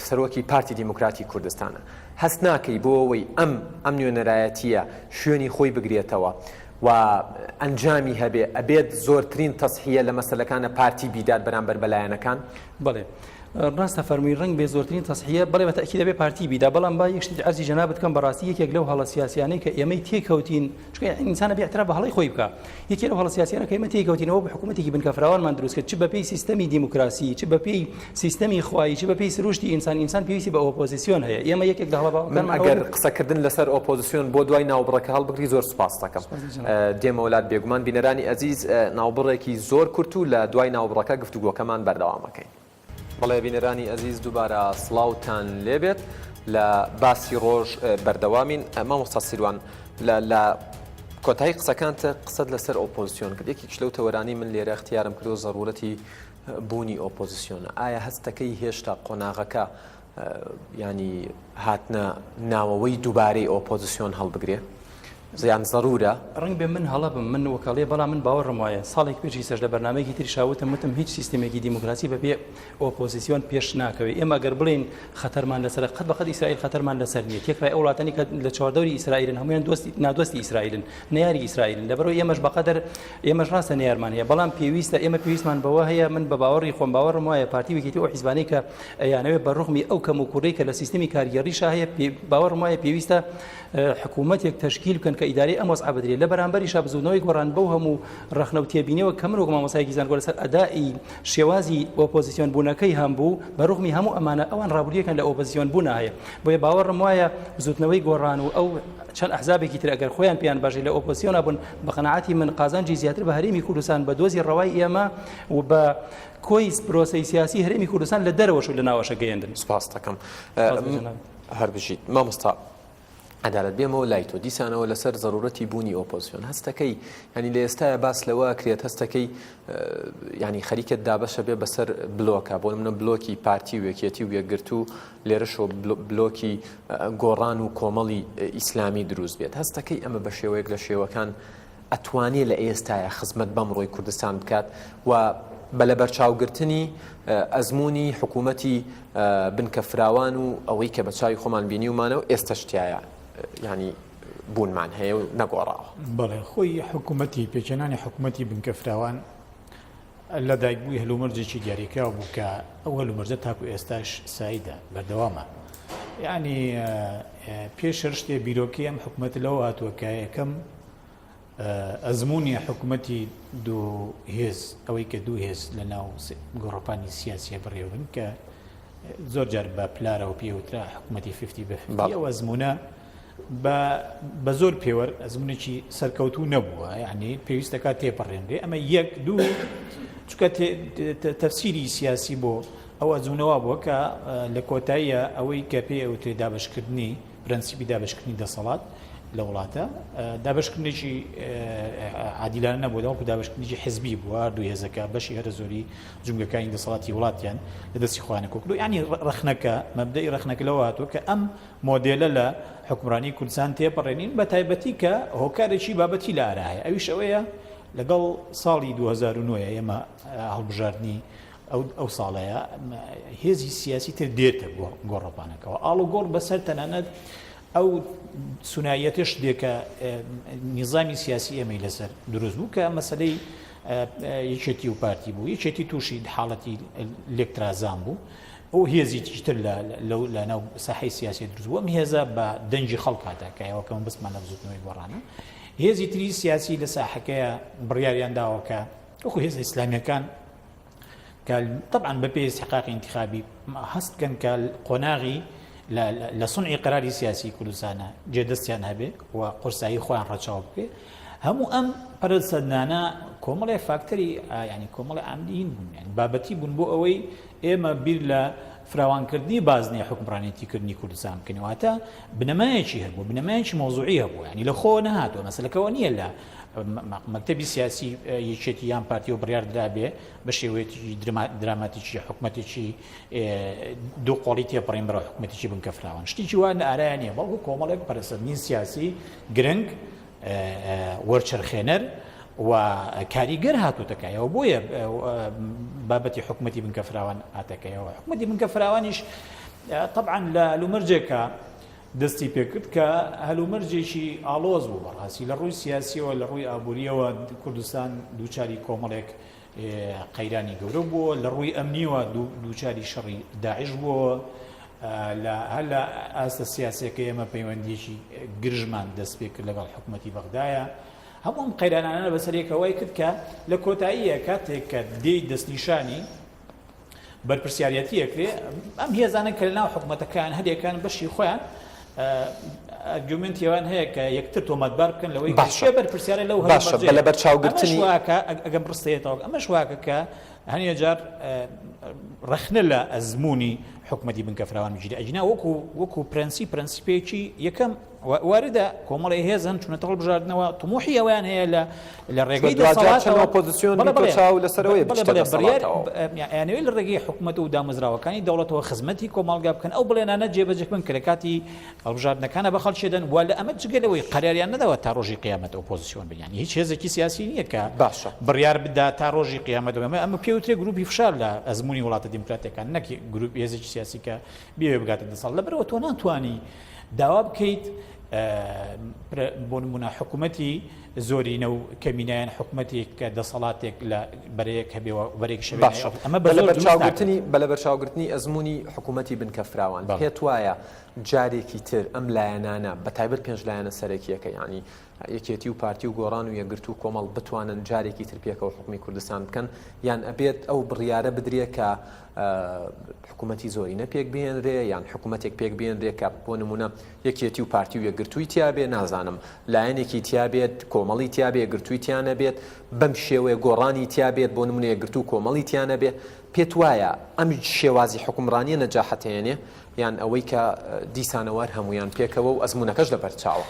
سەرۆکی پارتی دیموکراتی کوردستانە هەست ناکەی بۆ ئەوەی ئەم ئەم نوێنەرایەتیە شوێنی خۆی بگرێتەوە و ئەنجامی هەبێ ئەبێت زۆرترین تەسحیە لە مەسەلەکانە پارتی بیدات بەرامبەر بە لایەنەکان؟ بەڵێ ڕاستە فەرمووی ڕەنگ بێ زۆرترین تەسحیە بەڵێ بە تەئکید ئەبێ پارتی بیدا بەڵام با یەک شتێکی عەرزی جەنابت بکەم بەڕاستی یەکێک لەو هەڵە سیاسیانەی کە ئێمەی تێکەوتین چونکە ئینسان ئەبێ ئیعتراف بە هەڵەی خۆی بکا یەکێ لەو هەڵە سیاسیانە کە ئێمە تێکەوتینەوە بە حکوومەتێکی بنکە فراوانمان دروست کرد چ بەپێی سیستەمی دیموکراسی چ بەپێی سیستەمی خوایی چ بەپێی سروشتی ئینسان ئینسان پێویستی بە ئۆپۆزیسیۆن هەیە ئێمە یەکێک لە هەڵە من باوەکانمان ئەوە ئەگەر بوو قسەکردن لەسەر ئۆپۆزیسیۆن بۆ دوای ناوبڕەکە هەڵبگری زۆر سوپاست دەکەم سوپاس جەناب. دێمەوە لات بێگومان بینەرانی ئەزیز ناوبڕێکی زۆر کورت و لە دوای ناوبڕەکە گفتوگۆکەمان بەردەوام ئەکەین. بەڵێ بینەرانی ئەزیز دووبارە سڵاوتان لێبێت لە باسی ڕۆژ بەردەوامین مامۆستا سیروان لە لە کۆتایی قسەکانت قسەت لەسەر ئۆپۆزیسیۆن کرد یەکێکش لەو تەوەرانی من لێرە اختیارم کردو زەرورەتی بوونی ئۆپۆزیسیۆنە ئایا هەستەکەی هێشتا قۆناغەکە ینی هاتنە ناوەوەی دووبارەی ئۆپۆزیسیۆن هەڵبگرێ؟ یان زەرورە؟ ڕەنگ بێ من هەڵە بم، من وەک ئەڵێ، بەڵام من باوەڕم وایە، ساڵێک پێش ئیستاش لە بەرنامەیەکی تریشا وتم، وتم هیچ سیستمێکی دیموکراسی بە بێ ئۆپۆزیسیۆن پێش ناکەوێ. ئێمە ئەگەر بڵێین خەتەرمان لەسەرە، قەت بە قەت ئیسرائیل خەتەرمان لەسەر نییە. تێکڕای ئەو وڵاتانەی کە لە چواردەوری ئیسرائیلن هەموویان دۆستی نادۆستی ئیسرائیلن، نەیاری ئیسرائیلن. لەبەرئەوەی ئێمەش بەقەدەر ئێمەش ڕاستە نەیارمان هەیە، بەڵام پێویستە ئێمە پێویستمان بەوە هەیە، من بە باوەڕی خۆم باوەڕم وایە پارتی و یەکێتی ئەو حیزبانەی کە ئەیانەوێ بە ڕوغمی ئەو کەموکوڕیەی کە لە سیستمی کارگێڕیشا هەیە، باوەڕم وایە پێویستە حکوومەتێک تەشکیل بکەن کە ئیدارەی ئەم وەزعە بدرێت. لە بەرامبەریشا بزووتنەوەی گۆڕان بەو هەموو ڕەخنە و تێبینیەوە کە من وەک مامۆستایەکی زانکۆ لەسەر ئەدائی شێوازی ئۆپۆزیسیۆن بوونەکەی هەم بوو، بە ڕوغمی هەموو ئەمانە ئەوان ڕابردوویەکیان لە ئۆپۆزیسیۆن بوونا هەیە. بۆیە باوەڕم وایە بزووتنەوەی گۆڕان و ئەو چەند ئەحزابێکی تر ئەگەر خۆیان پێیان باشێ لە ئۆپۆزیسیۆنا بوون، بە قەناعەتی من قازانجی زیاتر بە هەرێمی کوردستان، بە دۆزی ڕەوای ئێمە و بە کۆی پرۆسەی سیاسی هەرێمی کوردستان لە دەرەوەش و لە ناوەشە گەیەندن. سوپاست دەکەم. سوپاس بۆ جەنابت. هەر بژیت مامۆستا عەدالەت. بێمەوە لای تۆ دیسانەوە لەسەر زەرورەتی بوونی ئۆپۆزسیۆن هەستەکەی ینی لە ئێستایا باس لەوە ئەکرێت هەستەکەی ینی خەریکە دابەشە بێ بەسەر بلۆکە بۆ منە بلۆکی پارتی و یەکێتی و یەکگرتوو لێرەشۆ بلۆکی گۆڕان و کۆمەڵی ئیسلامی دروست بێت هەستەکەی ئەمە بە شێوەیەک لە شێوەکان ئەتوانێ لە ئێستایا خزمەت بەمڕۆی کوردستان بکات و بە لەبەرچاوگرتنی ئەزموونی حکوومەتی بنکە فراوان و ئەوەی کە بە چاوی خۆمان بینیومانە و ئێستەش تیایا یانی بوونمان هەیە و نەگۆڕاوە. بەڵێ خۆی حکوومەتی پێکهێنانی حکوومەتی بنکە فراوان لە دایکبووی هەلومەرجێکی دیاریکراو بوو کە ئەو هەلومەرجە تاکو ئێستاش سایدە، بەردەوامە. یانی پێش هەر شتێ بیرۆکەی ئەم حکومەتە لەوە هاتووە کە یەکەم ئەزموونی حکومەتی دوو هێز، ئەوەی کە دوو هێز لە ناو گۆڕەپانی سیاسیە بەڕێوەبن کە زۆر جار بە پلارەوە پێی وترا حکومەتی fifty بە fifty، ئەو ئەزموونە بە بە زۆر پێوەر ئەزمونێکی سەرکەوتوو نەبووە یعنی پێویست دەکات تێپەڕێنرێ ئەمە یەک دوو چونکە تەفسیری سیاسی بۆ ئەو ئەزمونەوە بووە کە لە کۆتاییە ئەوەی کە پێی ئەوترێ دابشکردنی پرەنسیپی دابشکردنی دەسەڵات لە وڵاتە دابشکردنێکی عادیلانە نەبوو بەڵکو دابشکردنێکی حزبی بووە دوو هێزەکە بەشی هەرە زۆری جومگەکانی دەسەڵاتی وڵاتیان لە دەستی خۆیان کۆکردو یعنی ڕەخنەکە مەبدەئی ڕەخنەکە لەوە هاتووە کە ئەم مۆدێلە لە حوکمڕانی کوردستان تێپەڕێنین، بە تایبەتی کە هۆکارێکی بابەتی لە ئارا هەیە، ئەویش ئەوەیە لەگەڵ ساڵی 2009 ئێمە هەڵبژاردنی ئەو ساڵەیە هێزی سیاسی تر دێتە گۆڕەپانەکەەوە ئاڵوگۆڕ بەسەر تەنانەت ئەو سونایەتش دێ کە نیزامی سیاسی ئێمەی لەسەر دروست بوو کە مەسلەی یەکێتی و پارتی بوو یەکێتی تووشی حاڵەتی لێکترازان بوو. ئەو هێزێکی تر لە لە ناو ساحەی سیاسی دروست بوو ئەم هێزە بە دەنگی خەڵک هاتە کایەوە کە مەبەستمان لە بزوتنەوەی گۆڕانە هێزی تری سیاسی لە ساحەکەیە بڕیاریان داوە کە وەکو هێزە ئیسلامیەکان کە طبعا بە پێی استحقاقی انتخابی هەست بکەن کە قۆناغی لە سنعی قراری سیاسی کوردستانە جێ دەستیان هەبێ و قورسایی خۆیان ڕەچاو بکرێ هەموو ئەم پەرەسەندنانە کۆمەڵێ فاکتەری ینی کۆمەڵی عاملین بوون یان بابەتی بوون بۆ ئەوەی ئێمە بیر لە فراوانکردنی بازنەی حکومڕانێتی کردنی کوردستان بکەین واتە بنەمایەکی هەبوو بنەمایەکی مەوزوعی هەبوو ینی لە خۆ نەهاتووە مەسلەکەەوە نییە لە مەکتەبی سیاسی یەکێتی یان پارتی و بڕیار درابێ بە شێوەیەکی دراماتیکی حکومەتێکی دوو قۆڵی تێپەڕین بەرەو حکومەتێکی بنکە فراوان شتێکی وا لە ئارایە نییە بەڵکو کۆمەڵێک پەرەسەندنی سیاسی گرنگ وەرچەرخێنەر و کاریگەر هاتوتەکایەوە بۆیە بابەتی حکومەتی بنکە فراوان هاتەکەیەوە حکومەتی بنکە فراوانیش طبعا لە هەلومەرجێکە دەستی پێکرد کە هەلومەرجێکی ئاڵۆز بوو بەڕاستی لە ڕووی سیاسیەوە لە ڕووی ئابووریەوە کوردستان دووچاری کۆمەڵێک قەیرانی گەورە بووە، لە ڕووی ئەمنیەوە دووچاری شەڕی داعش بووەوە، لە هەر لە ئاستە سیاسیەکەی ئێمە پەیوەندیەکی گرژمان دەست پێ کرد لەگەڵ حکوومەتی بەغدایە. هەموو ئەم قەیرانانە بەسەر یەکەوە وای کرد کە لە کۆتاییە کاتێک کە دێی دەستنیشانی بەرپرسیاریەتی ئەکرێ ئەم هێزانە کە لەناو حکومەتەکان هەریەکان بەشی خۆیان ئەرگومنتی ئەوان هەیە کە یەکتر تۆمەتبار بکەن لەوەی باشە کێ بەرپرسیارە لەو باشە بە هەلومەرجەیە لەبەرچاوگرتنی ئەمەش واکە ئەگەم ڕستەیەتەوە ئەمەش واکە کە هەنێ جار ڕەخنە لە ئەزمموی حکومەتی بنکە فراوان بگیرێ ئەگینا وەکو وەکو پرەنسی پرەنسیپێکی یەکەم واردە کۆمەڵی هێز هەن چونەتە هەڵبژاردنەوە طموحی ئەویان هەیە لە لە ڕێگەی دەسەڵاتەوە ئۆپۆزیسیۆن چاو لەسەرەوەی بڕیار ئەیانەوێت لە ڕێگەی حکومەت و دامەزراوەکانی دەوڵەتەوە خزمەتی کۆمەڵگا بکەن ئەو بڵێنانە جێبەجێ بکەن کە لە کاتی هەڵبژاردنەکانە بە خەڵکی دەن و لە ئەمە جگە لەوەی قەراریان نەداوە تا ڕۆژی قیامەت ئۆپۆزیسیۆن بن یانی هیچ هێزێکی سیاسی نییە کە باشە بڕیار بدا تا ڕۆژی قیامەت ئەمە ئەمە پێوترێ گروپی فشار لە ئەزموونی وڵاتە دیموکراتیەکان نەک گروپ هێزێکی سیاسی کە بیەوێ بگاتە دەسەڵات لەبەرئەوە تۆ ناتوانی داوا بکەیت بۆ نمونە حکوومەتی زۆرینە و کەمینایان حکوومەتێک کە دەسەڵاتێک لە بەرەیەک هەبێ و بەرێک باشە ئەمە بە لەبەرچاوگرتنی بە لەبەرچاوگرتنی ئەزموونی حکوومەتی بنکە فراوان پێت وایە جارێکی تر ئەم لایەنانە بە تایبەت پێنج لایەنە سەرەکیەکە یعنی یەکێتی و پارتی و گۆڕان و یەکگرتوو و کۆمەڵ بتوانن جارێکی تر پێکەوە حوکمی کوردستان بکەن یان ئەبێت ئەو بڕیارە بدرێ کە حکوومەتی زۆرینە پێک بهێنرێ یان حکوومەتێک پێک بێنرێ کە بۆ نمونە یەکێتی و پارتی و یەکگرتووی تیابێ نازانم لایەنێکی تیابێت کۆمەڵی تیابێ یەکگرتووی تیا نەبێت بەم شێوەیە گۆڕانی تیابێت بۆ نمونە یەکگرتوو کۆمەڵی تیا نەبێ پێت وایە ئەم شێوازی حوکمڕانیە نەجاحەت هێنێ یان ئەوەی کە دیسانەوە هەر هەموویان پێکەوە و ئەزموونەکەش لەبەر چاوە.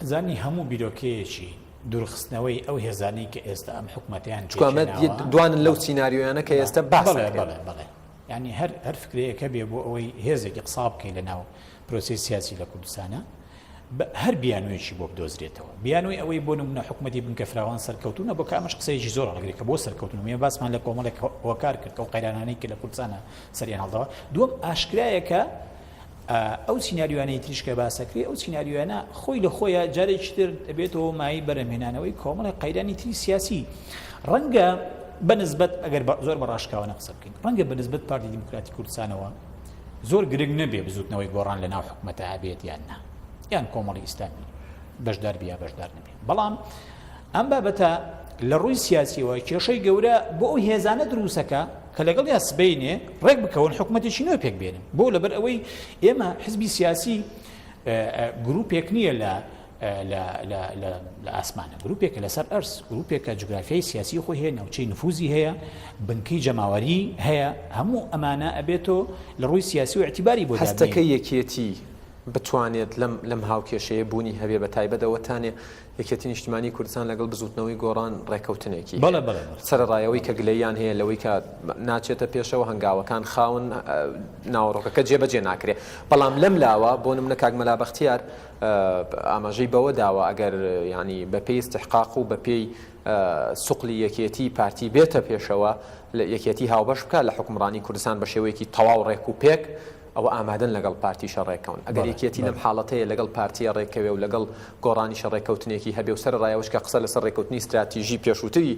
ئەزانی هەموو بیرۆکەیەکی دوورخستنەوەی ئەو هێزانەی کە ئێستا ئەم حکومەتەیان چونکە ئەمە پێکهێناوە دوانن لەو بەڵێ سیناریۆیانە کە ئێستا باس بەڵێ ئەکرێن. بەڵێ بەڵێ یانی هەر هەر فکرەیەک هەبێ بۆ ئەوەی هێزێک ئیقسا بکەی لە ناو پرۆسەی سیاسی لە کوردستانا بە هەر بیانوویەکی بۆ بدۆزرێتەوە بیانووی ئەوەی بۆ نمونە حکومەتی بنکە فراوان سەرکەوتوو نەبوو کە ئەمەش قسەیەکی زۆر هەڵگرێت کە بۆ سەرکەوتن و ئێمە باسمان لە کۆمەڵێک هۆکار کرد کە ئەو قەیرانانەی کە لە کوردستانا سەریان هەڵداوە دووەم ئاشکرایە کە ئەو سیناریۆیانەی تریش کە باسەکرێ ئەو سیناریۆیانە خۆی لە خۆیە جارێکی تر دەبێتەوە مایەی بەرهەمهێنانەوەی کۆمەڵێک قەیرانی تری سیاسی ڕەنگە بە نسبەت ئەگەر زۆر بە ڕاشکاوانە قسە بکەین ڕەنگە بە نسبەت پارتی دیموکراتی کوردستانەوە زۆر گرنگ نەبێ بزوتنەوەی گۆڕان لە ناو حکومەتە هەبێت یان نا یان کۆمەڵی ئیسلامی بەشدار بیا بەشدار نەبێ بەڵام ئەم بابەتە لە ڕووی سیاسیەوە کێشەی گەورە بۆ ئەو هێزانە دروستەکە کە لەگەڵیا سبەینێ ڕێک بکەون حکومەتێکی نوێ پێک بێنن بۆ لەبەر ئەوەی ئێمە حزبی سیاسی گروپێک نییە لە لە ئاسمانە گروپێکە لەسەر ئەرز گروپێکە جوگرافیای سیاسی خۆی هەیە ناوچەی نفوزی هەیە بنکەی جەماوەری هەیە هەموو ئەمانە ئەبێتەوە لە ڕووی سیاسی و اعتیباری بۆ هەستەکە یەکێتی بتوانێت لەم لەم هاوکێشەیە بوونی هەبێ بە تایبەت ئەوەتانێ یەکێتی نیشتمانی کوردستان لەگەڵ بزوتنەوەی گۆڕان ڕێکەوتنێکی بەڵێ بەڵێ بەڵێ. سەرەڕای ئەوەی کە گلەییان هەیە لەوەی کە ناچێتە پێشەوە هەنگاوەکان خاون ناوەڕۆکەکە جێبەجێ ناکرێ بەڵام لەم لاوە بۆ نمونە کاک مەلا بەختیار ئاماژەی بەوە داوە ئەگەر یانی بەپێی ئیستحقاق و بەپێی سوقلی یەکێتی پارتی بێتە پێشەوە یەکێتی هاوبەش بکات لە حوکمڕانی کوردستان بە شێوەیەکی تەواو ڕێک و پێک. ئەوە ئامادەن لەگەڵ پارتیشە ڕێککەون. ئەگەر یەکێتی لەم حاڵەتەیە لەگەڵ پارتییە ڕێککەوێ و لەگەڵ گۆڕانیشە ڕێککەوتنێکی هەبێ و سەرەڕای ئەوەش کە قسە لەسەر ڕێککەوتنی ستراتیژی پێشووتری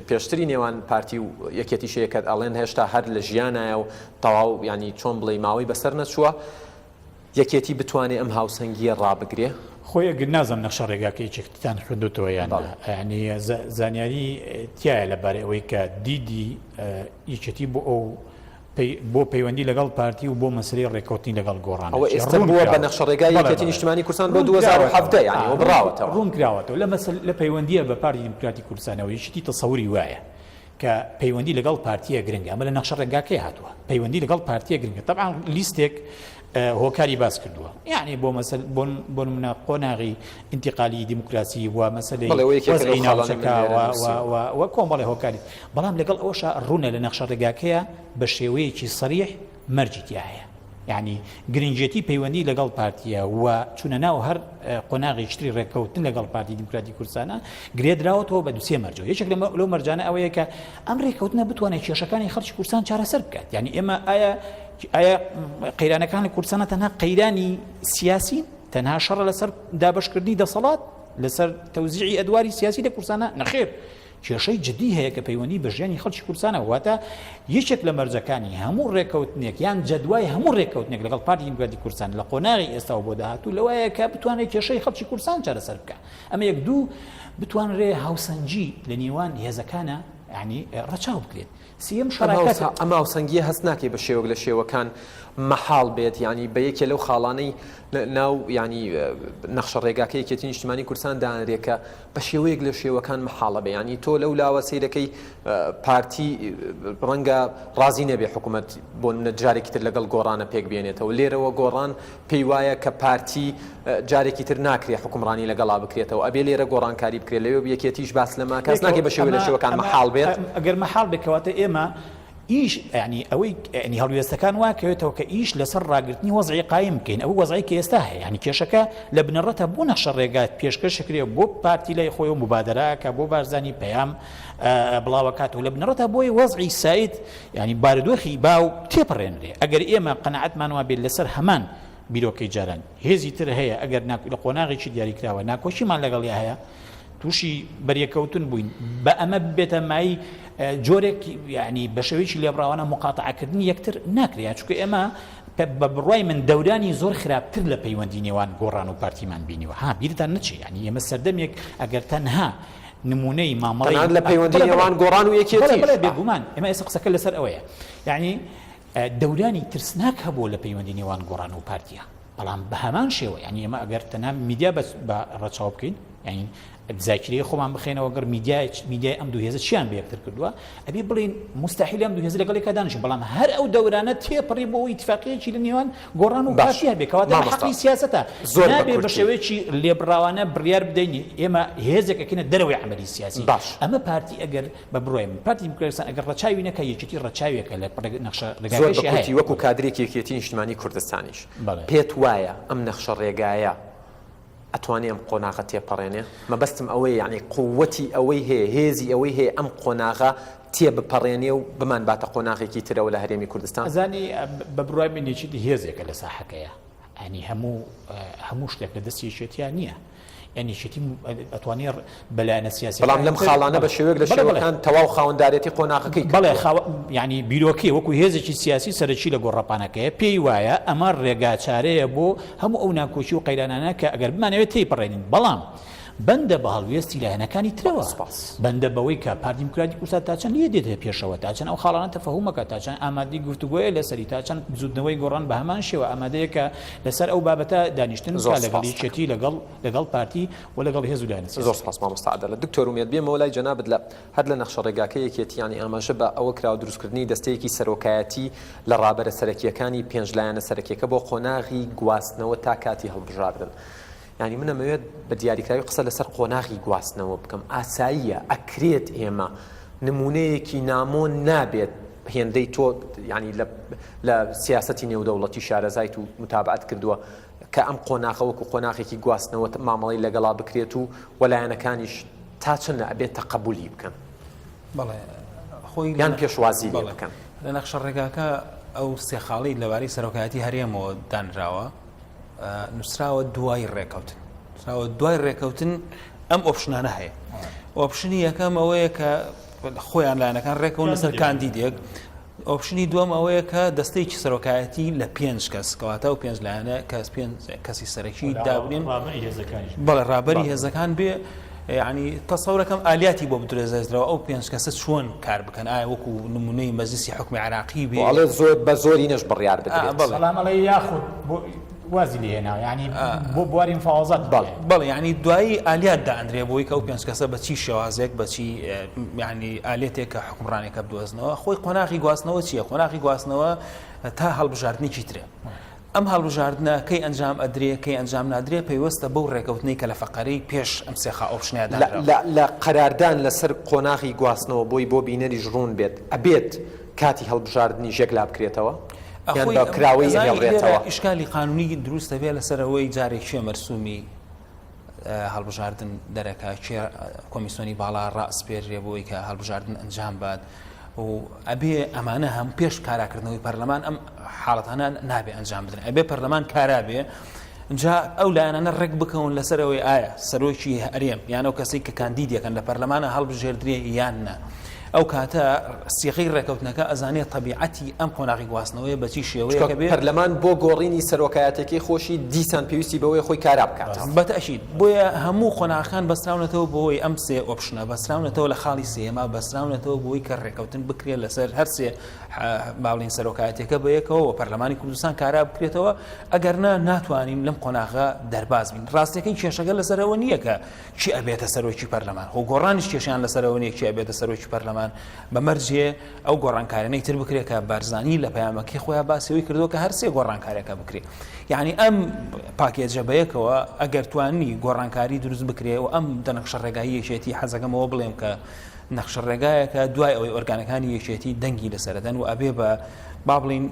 پێشتری نێوان پارتی و یەکێتیش هەیە کە ئەڵێن هێشتا هەر لە ژیانایە و تەواو یانی چۆن بڵێی ماوەی بەسەر نەچووە یەکێتی بتوانێ ئەم هاوسەنگییە ڕابگرێ؟ خۆی ئەگەر نازانم نەخشە ڕێگاکە یەکێتیتان خوێندۆتەوە یان نا یانی زانیاری تیایە لەبارەی ئەوەی کە دیدی یەکێتی بۆ ئەو بۆ پەیوەندی لەگەڵ پارتی و بۆ مەسەلەی ڕێککەوتنی لەگەڵ گۆڕان ئەوە ئێستا بووە بە نەخشەڕێگای یەکێتی نیشتمانی کوردستان بۆ 2017 یانی ئەوە بڕاوەتەوە. ڕوون کراوەتەوە لە مەسەل لە پەیوەندییە بە پارتی دیموکراتی کوردستانەوە یەکێتی تەسەوری وایە کە پەیوەندی لەگەڵ پارتییە گرنگە ئەمە لە نەخشە ڕێگاکەی هاتووە پەیوەندی لەگەڵ پارتییە گرنگە تەبعەن لیستێک هۆکاری باس کردووە یعنی بۆ مەسەل بۆ نمونە قۆناغی ئینتیقالی دیموکراسی و مەسەلەی وەزعی ناوچەکە و کۆمەڵی هۆکاری بەڵام لەگەڵ ئەوەشا ڕوونە لە نەخشە ڕێگاکەیە بە شێوەیەکی سەریح مەرجی تیا هەیە یعنی گرنگێتی پەیوەندی لەگەڵ پارتیە و چونە ناو هەر قۆناغێکی تری ڕێککەوتن لەگەڵ پارتی دیموکراتی کوردستانە گرێدراوەتەوە بە دوسێ مەرجەوە یەکێک لەو مەرجانە ئەوەیە کە ئەم ڕێککەوتنە بتوانێت کێشەکانی خەڵکی کوردستان چارەسەر بکات یعنی ئێمە ئایا ئایا قەیرانەکان لە کوردستانە تەنها قەیرانی سیاسین تەنها شەڕە لەسەر دابەشکردنی دەسەڵات لەسەر تەوزیعی ئەدواری سیاسی لە کوردستانە نەخێر کێشەی جدی هەیە کە پەیوەندی بە ژیانی خەڵکی کوردستانەوە واتە یەکێک لە مەرجەکانی هەموو ڕێککەوتنێک یان جەدوای هەموو ڕێککەوتنێک لەگەڵ پارتی دیموکراتی کوردستان لە قۆناغی ئێستاوە بۆ داهاتوو لەوەیە کە بتوانێت کێشەی خەڵکی کوردستان چارەسەر بکە ئەمە یەک دوو بتوانرێ هاوسەنگی لە نێوان هێزەکانە ینی ڕەچاو بکرێت سێیەم شەراکەت. ئەم هاوسەنگییە هەست ناکەی بە شێوەک لە شێوەکان مەحاڵ بێت یانی بە یەکێ لەو خاڵانەی ناو یانی نەخشە ڕێگاکە یەکێتی نیشتمانی کوردستان دانرێ کە بە شێوەیەک لە شێوەکان مەحاڵە بێ یانی تۆ لەو لاوە سەیرەکەی پارتی ڕەنگە ڕازی نەبێ حکوومەت بۆ نمونە جارێکی تر لەگەڵ گۆڕانە پێک بێنێتەوە لێرەوە گۆڕان پێی وایە کە پارتی جارێکی تر ناکرێ حوکمڕانی لەگەڵا بکرێتەوە ئەبێ لێرە گۆڕانکاری بکرێت لەوێ یەکێتیش باس لەمە کەس ناکەی بە شێوەی لە شێوەکان مەحاڵ بێت. ئەگەر مەحاڵ بێت کەواتە ئێمە ئیش یعنی ئەوەی یعنی هەڵوێستەکان وا کەوێتەوە کە ئیش لەسەر ڕاگرتنی وەزعی قایم بکەین ئەو وەزعی کە ئێستا هەیە یعنی کێشەکە لە بنەڕەتە بۆ نەخشە ڕێگات پێشکەش کرێ بۆ پارتی لای خۆی و مبادرە کە بۆ بارزانی پەیام بڵاوەکاتەوە لە بنەڕەتە بۆی وەزعی ساید یعنی بارودۆخی باو تێپەڕێنرێ ئەگەر ئێمە قەناعەتمان وابێت لەسەر هەمان بیرۆکەی جاران هێزی تر هەیە ئەگەر لە قۆناغێکی دیاریکراوە ناکۆکیمان لەگەڵیا هەیە تووشی بەریەکەوتن بووین بە ئەمە ببێتە مای جۆرێک ینی بە شێوەیەکی لێبڕاوانە مقاتعەکردنی یەکتر ناکرێت چونکە ئێمە بە بڕای من دەورانی زۆر خراپتر لە پەیوەندی نێوان گۆڕان و پارتیمان بینیوە ها بیرتان نەچێ ینی ئێمە سەردەمێک ئەگەر تەنها نمونەی مامەڵەی لە پەیوەندی نێوان گۆڕان و یەکێتی بێگومان ئێمە ئێستا قسەکە لەسەر ئەوەیە یعنی دەورانی ترسناک هەبووە لە پەیوەندی نێوان گۆڕان و پارتیا بەڵام بە هەمان شێوە یعنی ئێمە ئەگەر تەنها میدیا بەس بە ڕەچاو بکەین یعنی زاکیرەی خۆمان بخێنەوە گەر میدیای میدیای ئەم دوو هێزە چیان بە یەکتر کردووە ئەبێ بڵێین مستحیل ئەم دوو هێزە لەگەڵ یەکا دانیشن بەڵام هەر ئەو دەورانە تێپەڕی بۆ ئەوەی ئیتفاقیەکی لە نێوان گۆڕان و باش پارتی هەبێ کەواتە ئەمە مامۆستا حەقی سیاسەتە زۆر بە نابێ بە کورتی شێوەیەکی لێبڕاوانە بڕیار بدەین ئێمە هێزێک ئەکەینە دەرەوەی عەمەلی سیاسی باش ئەمە پارتی ئەگەر بە بڕوای من پارتی دیموکراتستان ئەگەر ڕەچاوی نەکا یەکێتی ڕەچاوێکە لە نەخشە زۆر بە ڕێگاکەشی کورتی هەیە. وەکو کادرێکی یەکێتی نیشتمانی کوردستانیش بەڵێ. پێت وایە ئەم نەخشە ڕێگایە ئەتوانێ ئەم قۆناغە تێپەڕێنێ؟ مەبەستم ئەوەیە یانی قووەتی ئەوەی هەیە، هێزی ئەوەی هەیە ئەم قۆناغە تێبپەڕێنێ و بمانباتە قۆناغێکی ترەوە لە هەرێمی کوردستان؟ ئەزانی بە بڕوای من یەکێتی هێزێکە لە ساحەکەیە یانی هەموو هەموو شتێک لە دەستی یەکێتیا نییە. یان یەکێتی ئەتوانێ بە لایەنە سیاسیەکانی بەڵام لەم تر خاڵانە بە شێوەیەک لە بەڵێ بەڵێ شێوەکان تەواو خاوەندارێتی قۆناغەکەی بەڵێ کردووە. خاوە یانی بیرۆکەی وەکو هێزێکی سیاسی سەرەکی لە گۆڕەپانەکەیە پێی وایە ئەمە ڕێگاچارەیە بۆ هەموو ئەو ناکۆکی و قەیرانانە کە ئەگەر بمانەوێت تێیپەڕێنین بەڵام بەندە بە هەڵوێستی لایەنەکانی ترەوە سپاس. بەندە بەوەی کە پارتی دیموکراتی کوردستان تا چەند لێ دێتە پێشەوە تا چەند ئەو خاڵانە تەفەهومەکە تا چەند ئامادەی گفتوگۆیە لەسەری تا چەند بزوتنەوەی گۆڕان بە هەمان شێوە ئامادەیە کە لەسەر ئەو بابەتە دانیشتن زۆر بکا لەگەڵ سپاست دەکەم. یەکێتی لەگەڵ لەگەڵ پارتی و لەگەڵ هێز و لایەنە زۆر سیاسیەکان. سپاس مامۆستا عەدالەت. دکتۆر ئومێد بێمەوە لای جەنابت لە هەر لە نەخشە ڕێگاکەی یەکێتی یانی ئاماژە بە ئەوە کراوە دروستکردنی دەستەیەکی سەرۆکایەتی لە ڕابەرە سەرەکییەکانی پێنج لایەنە سەرەکیەکە بۆ قۆناغی گواستنەوە تا کاتی هەڵبژاردن یانی من ئەمەوێت بە دیاریکراوی قسە لەسەر قۆناغی گواستنەوە بکەم ئاساییە ئەکرێت ئێمە نمونەیەکی نامۆ نابێت هێندەی تۆ ینی لە سیاستی نێودەوڵەتی شارەزایت و متابعت کردووە کە ئەم قۆناغە وەکو قۆناغێکی گواستنەوە مامەڵەی لەگەڵا بکرێت و وەلایەنەکانیش تا چەند ئەبێت تەقەبولی بکەن بەڵێ خۆی یان پێشوازی لێ بکەن لە نەخشە ڕێگاکە. ئەو سێ خاڵی لەبارەی سەرۆکایەتی هەرێمەوە دانراوە نووسراوە دوای ڕێکەوتن نووسراوە دوای ڕێکەوتن ئەم option انە هەیە option ی یەکەم ئەوەیە کە خۆیان لایەنەکان ڕێکەون لەسەر کاندیدێک option ی دووەم ئەوەیە کە دەستەیەکی سەرۆکایەتی لە پێنج کەس کەواتە و پێنج لایەنە کەس پێنج کەسی سەرەکی دابنێن بەڵێ ڕابەری هێزەکان بێ یعنی تەسەورەکەم ئالیاتی بۆ بدرێزێزرەوە ئەو پێنج کەسە چۆن کار بکەن ئایا وەکو نمونەی مەجلیسی حکومی عراقی بێ ئەڵێ زۆر بە زۆری نەش بڕیار بدرێت بەڵام ئەڵێ یاخود بۆ وازی لێ هێنا یعنی بۆ بواری مفاوەزات بەڵێ بەڵێ یعنی دوایی ئالیات دائەندرێ بۆی کە ئەو پێنج کەسە بە چی شێوازێک بە چی یعنی ئالێتێک کە حکومڕانێکە بدۆزنەوە خۆی قۆناغی گواستنەوە چییە قۆناغی گواستنەوە تا هەڵبژاردنێکی ترە ئەم هەڵبژاردنە کەی ئەنجام ئەدرێ کەی ئەنجام نادرێ پەیوەستە بەو ڕێکەوتنەی کە لە فەقەرەی پێش ئەم سێخا option ە دانراوە. لە قەراردان لەسەر قۆناغی گواستنەوە بۆی بۆ بینەریش ڕوون بێت ئەبێت کاتی هەڵبژاردنیش یەکلا بکرێتەوە یان بە کراوەیی ئەهێڵرێتەوە؟ ئیشکالی قانونی دروست دەبێت لەسەر ئەوەی جارێک کێ مەرسومی هەڵبژاردن دەرەکا کێ کۆمیسۆنی باڵا ڕاسپێرێ بۆی کە هەڵبژاردن ئەنجام بات و ئەبێ ئەمانە هەم پێش کاراکردنەوەی پەرلەمان ئەم حاڵەتانە نابێ ئەنجام بدرێن ئەبێ پەرلەمان کارا بێ جا ئەو لایەنانە ڕێک بکەون لەسەر ئەوەی ئایا سەرۆکی هەرێم یان ئەو کەسەی کە کاندید یەکەن لە پەرلەمانە هەڵبژێردرێ یان نا ئەو کاتە سیغەی ڕێکەوتنەکە ئەزانێ تەبیعەتی ئەم قۆناغی گواستنەوەیە بە چی شێوەیەکە بێ. پەرلەمان بۆ گۆڕینی سەرۆکایەتەکەی خۆشی دیسان پێویستی بەوەیە خۆی کارا بکاتەوە. بە تەئکید. بۆیە هەموو قۆناغەکان بەستراونەتەوە بەوەی ئەم سێ option ە بەستراونەتەوە لە خاڵی سێیەما بەستراونەتەوە بۆی کە ڕێکەوتن بکرێت لەسەر هەر سێ با بڵێین سەرۆکایەتیەکە بەیەکەوە و پەرلەمانی کوردستان کارا بکرێتەوە ئەگەر نا ناتوانین لەم قۆناغە دەرباز بین ڕاستەکەی کێشەکە لەسەرەوە نییە کە چی ئەبێتە سەرۆکی پەرلەمان خۆ گۆڕانیش کێشیان لەسەرەوە نییە کێ ئەبێتە سەرۆکی پەرلەمان بە مەرجێ ئەو گۆڕانکارانەی تر بکرێت کە بارزانی لە پەیامەکەی خۆیان باسیەوەی کردووە کە هەرسێ گۆڕانکارەکە بکرێت یعنی ئەم package ە بەیەکەوە ئەگەر توانی گۆڕانکاری دروست بکرێ و ئەم دەنەخشە ڕێگای یەکێتی حەزەکەمەوە بڵێم کە نەخشە ڕێگایەکە دوای ئەوەی ئۆرگانەکانی یەکێتی دەنگی لەسەرەدەن و ئەبێ بە با بڵین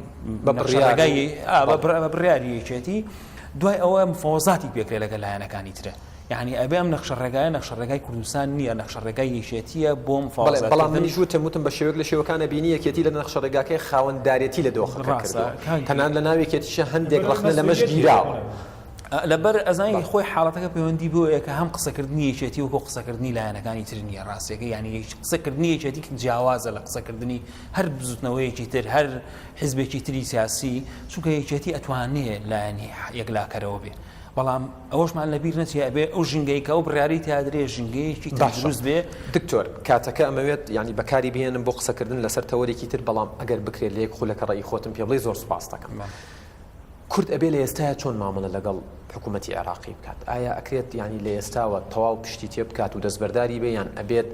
بە بڕیاری بە بڕیاری یەکێتی دوای ئەوە مفاوەزاتی پێکرێ لەگەل لایەنەکانی ترە یعنی ئەبێ ئەم نەخشە ڕێگایە نەخشە ڕێگای کوردستان نییە نەخشە ڕێگای یەکێتیە بۆ مفاوەزات بەڵام منیش وتم وتم بە شێوەیەک لە شێوەکانە بینی یەکێتی لە نەخشە ڕێگاکەی خاوەندارێتی لە دۆخەکە کردووە تەنانەت لە ناو یەکێتیشە هەندێک ڕەخنە لەمەش گیراوە. لەبەر ئەزانی خۆی حاڵەتەکە پەیوەندی بۆیە کە هەم قسەکردنی یەکێتی وەکو قسەکردنی لایەنەکانی تر نییە ڕاستیەکە یعنی قسەکردنی یەکێتی جیاوازە لە قسەکردنی هەر بزوتنەوەیەکی تر هەر حزبێکی تری سیاسی چونکە یەکێتی ئەتوانێ لایەنی یەکلاکەرەوە بێ بەڵام ئەوەشمان لەبیر نەچێ ئەبێ ئەو ژینگەی کە ئەو بڕیاری تیادرێ ژینگەیەکی تەندروست بێ دکتۆر کاتەکە ئەمەوێت یعنی بەکاری بهێنم بۆ قسەکردن لەسەر تەوەرێکی تر بەڵام ئەگەر بکرێت لە یەک خولەکە ڕێی خۆتم پێ بڵێ زۆر سوپاس دەکەم. کورد ئەبێ لە ئێستایا چۆن مامەڵە لەگەڵ حکوومەتی عێراقی بکات؟ ئایا ئەکرێت یانی لە ئێستاوە تەواو پشتی تێ بکات و دەستبەرداری بێ یان ئەبێت